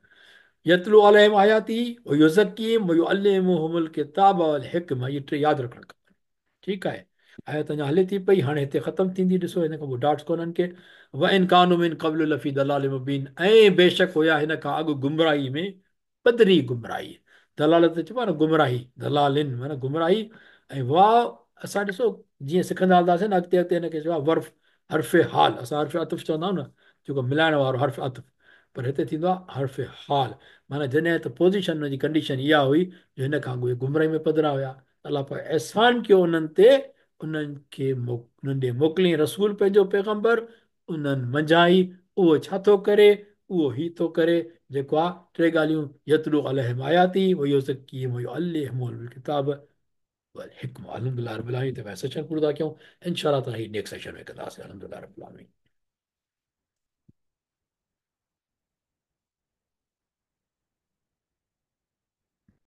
Speaker 1: यतलू अलैहिम आयातिही वयुज़क्कीहिम वयुअल्लिमुहुमुल किताब वल हिकमा, इहे टे यादि रखणु खपनि। ठीकु आहे, आयत अञा हले थी पई, हाणे हिते ख़तमु थींदी, ॾिसो हिन खां पोइ डाट्स कोन्हनि के। व इन कानू मिन क़ब्लु लफ़ी दलाल मुबीन, ऐं बेशक हुया हिन खां अॻु गुमराही में, पधरी गुमराही, दलालत चइबो आहे न गुमराही, दलालिन माना गुमराही। ऐं वाह असां ॾिसो जीअं सिखंदा हलंदासीं न अॻिते अॻिते हिनखे चइबो आहे वर्फ, हर्फ़ हाल, असां हर्फ़ अतफ़ चवंदा आहियूं न, जेको मिलाइण वारो हर्फ़ अतफ़, पर हिते थींदो आहे हर्फ़ हाल, माना जॾहिं त पोज़ीशन हुनजी कंडीशन इहा हुई जो हिन खां अॻु गुमराही में पधरा हुया, अलाह पाक अहसान कयो उन्हनि ते, उन्हनि खे उन्हनि ॾे मोकिली रसूल पंहिंजो पैगंबर, उन्हनि मंझां ई उहो छा थो करे, उहो ई थो करे जेको आहे टे ॻाल्हियूं, यतलू अलैहिम आयाती वयुज़क्कीहिम वयुअल्लिमुहुमुल किताब वल हिकमा। अल्हम्दुलिल्लाह रब्बिल आलमीन। त सेशन पूरो था कयूं, इंशाअल्लाह ताला ही नेक्स्ट सेशन में कंदासीं। अल्हम्दुलिल्लाह रब्बिल आलमीन।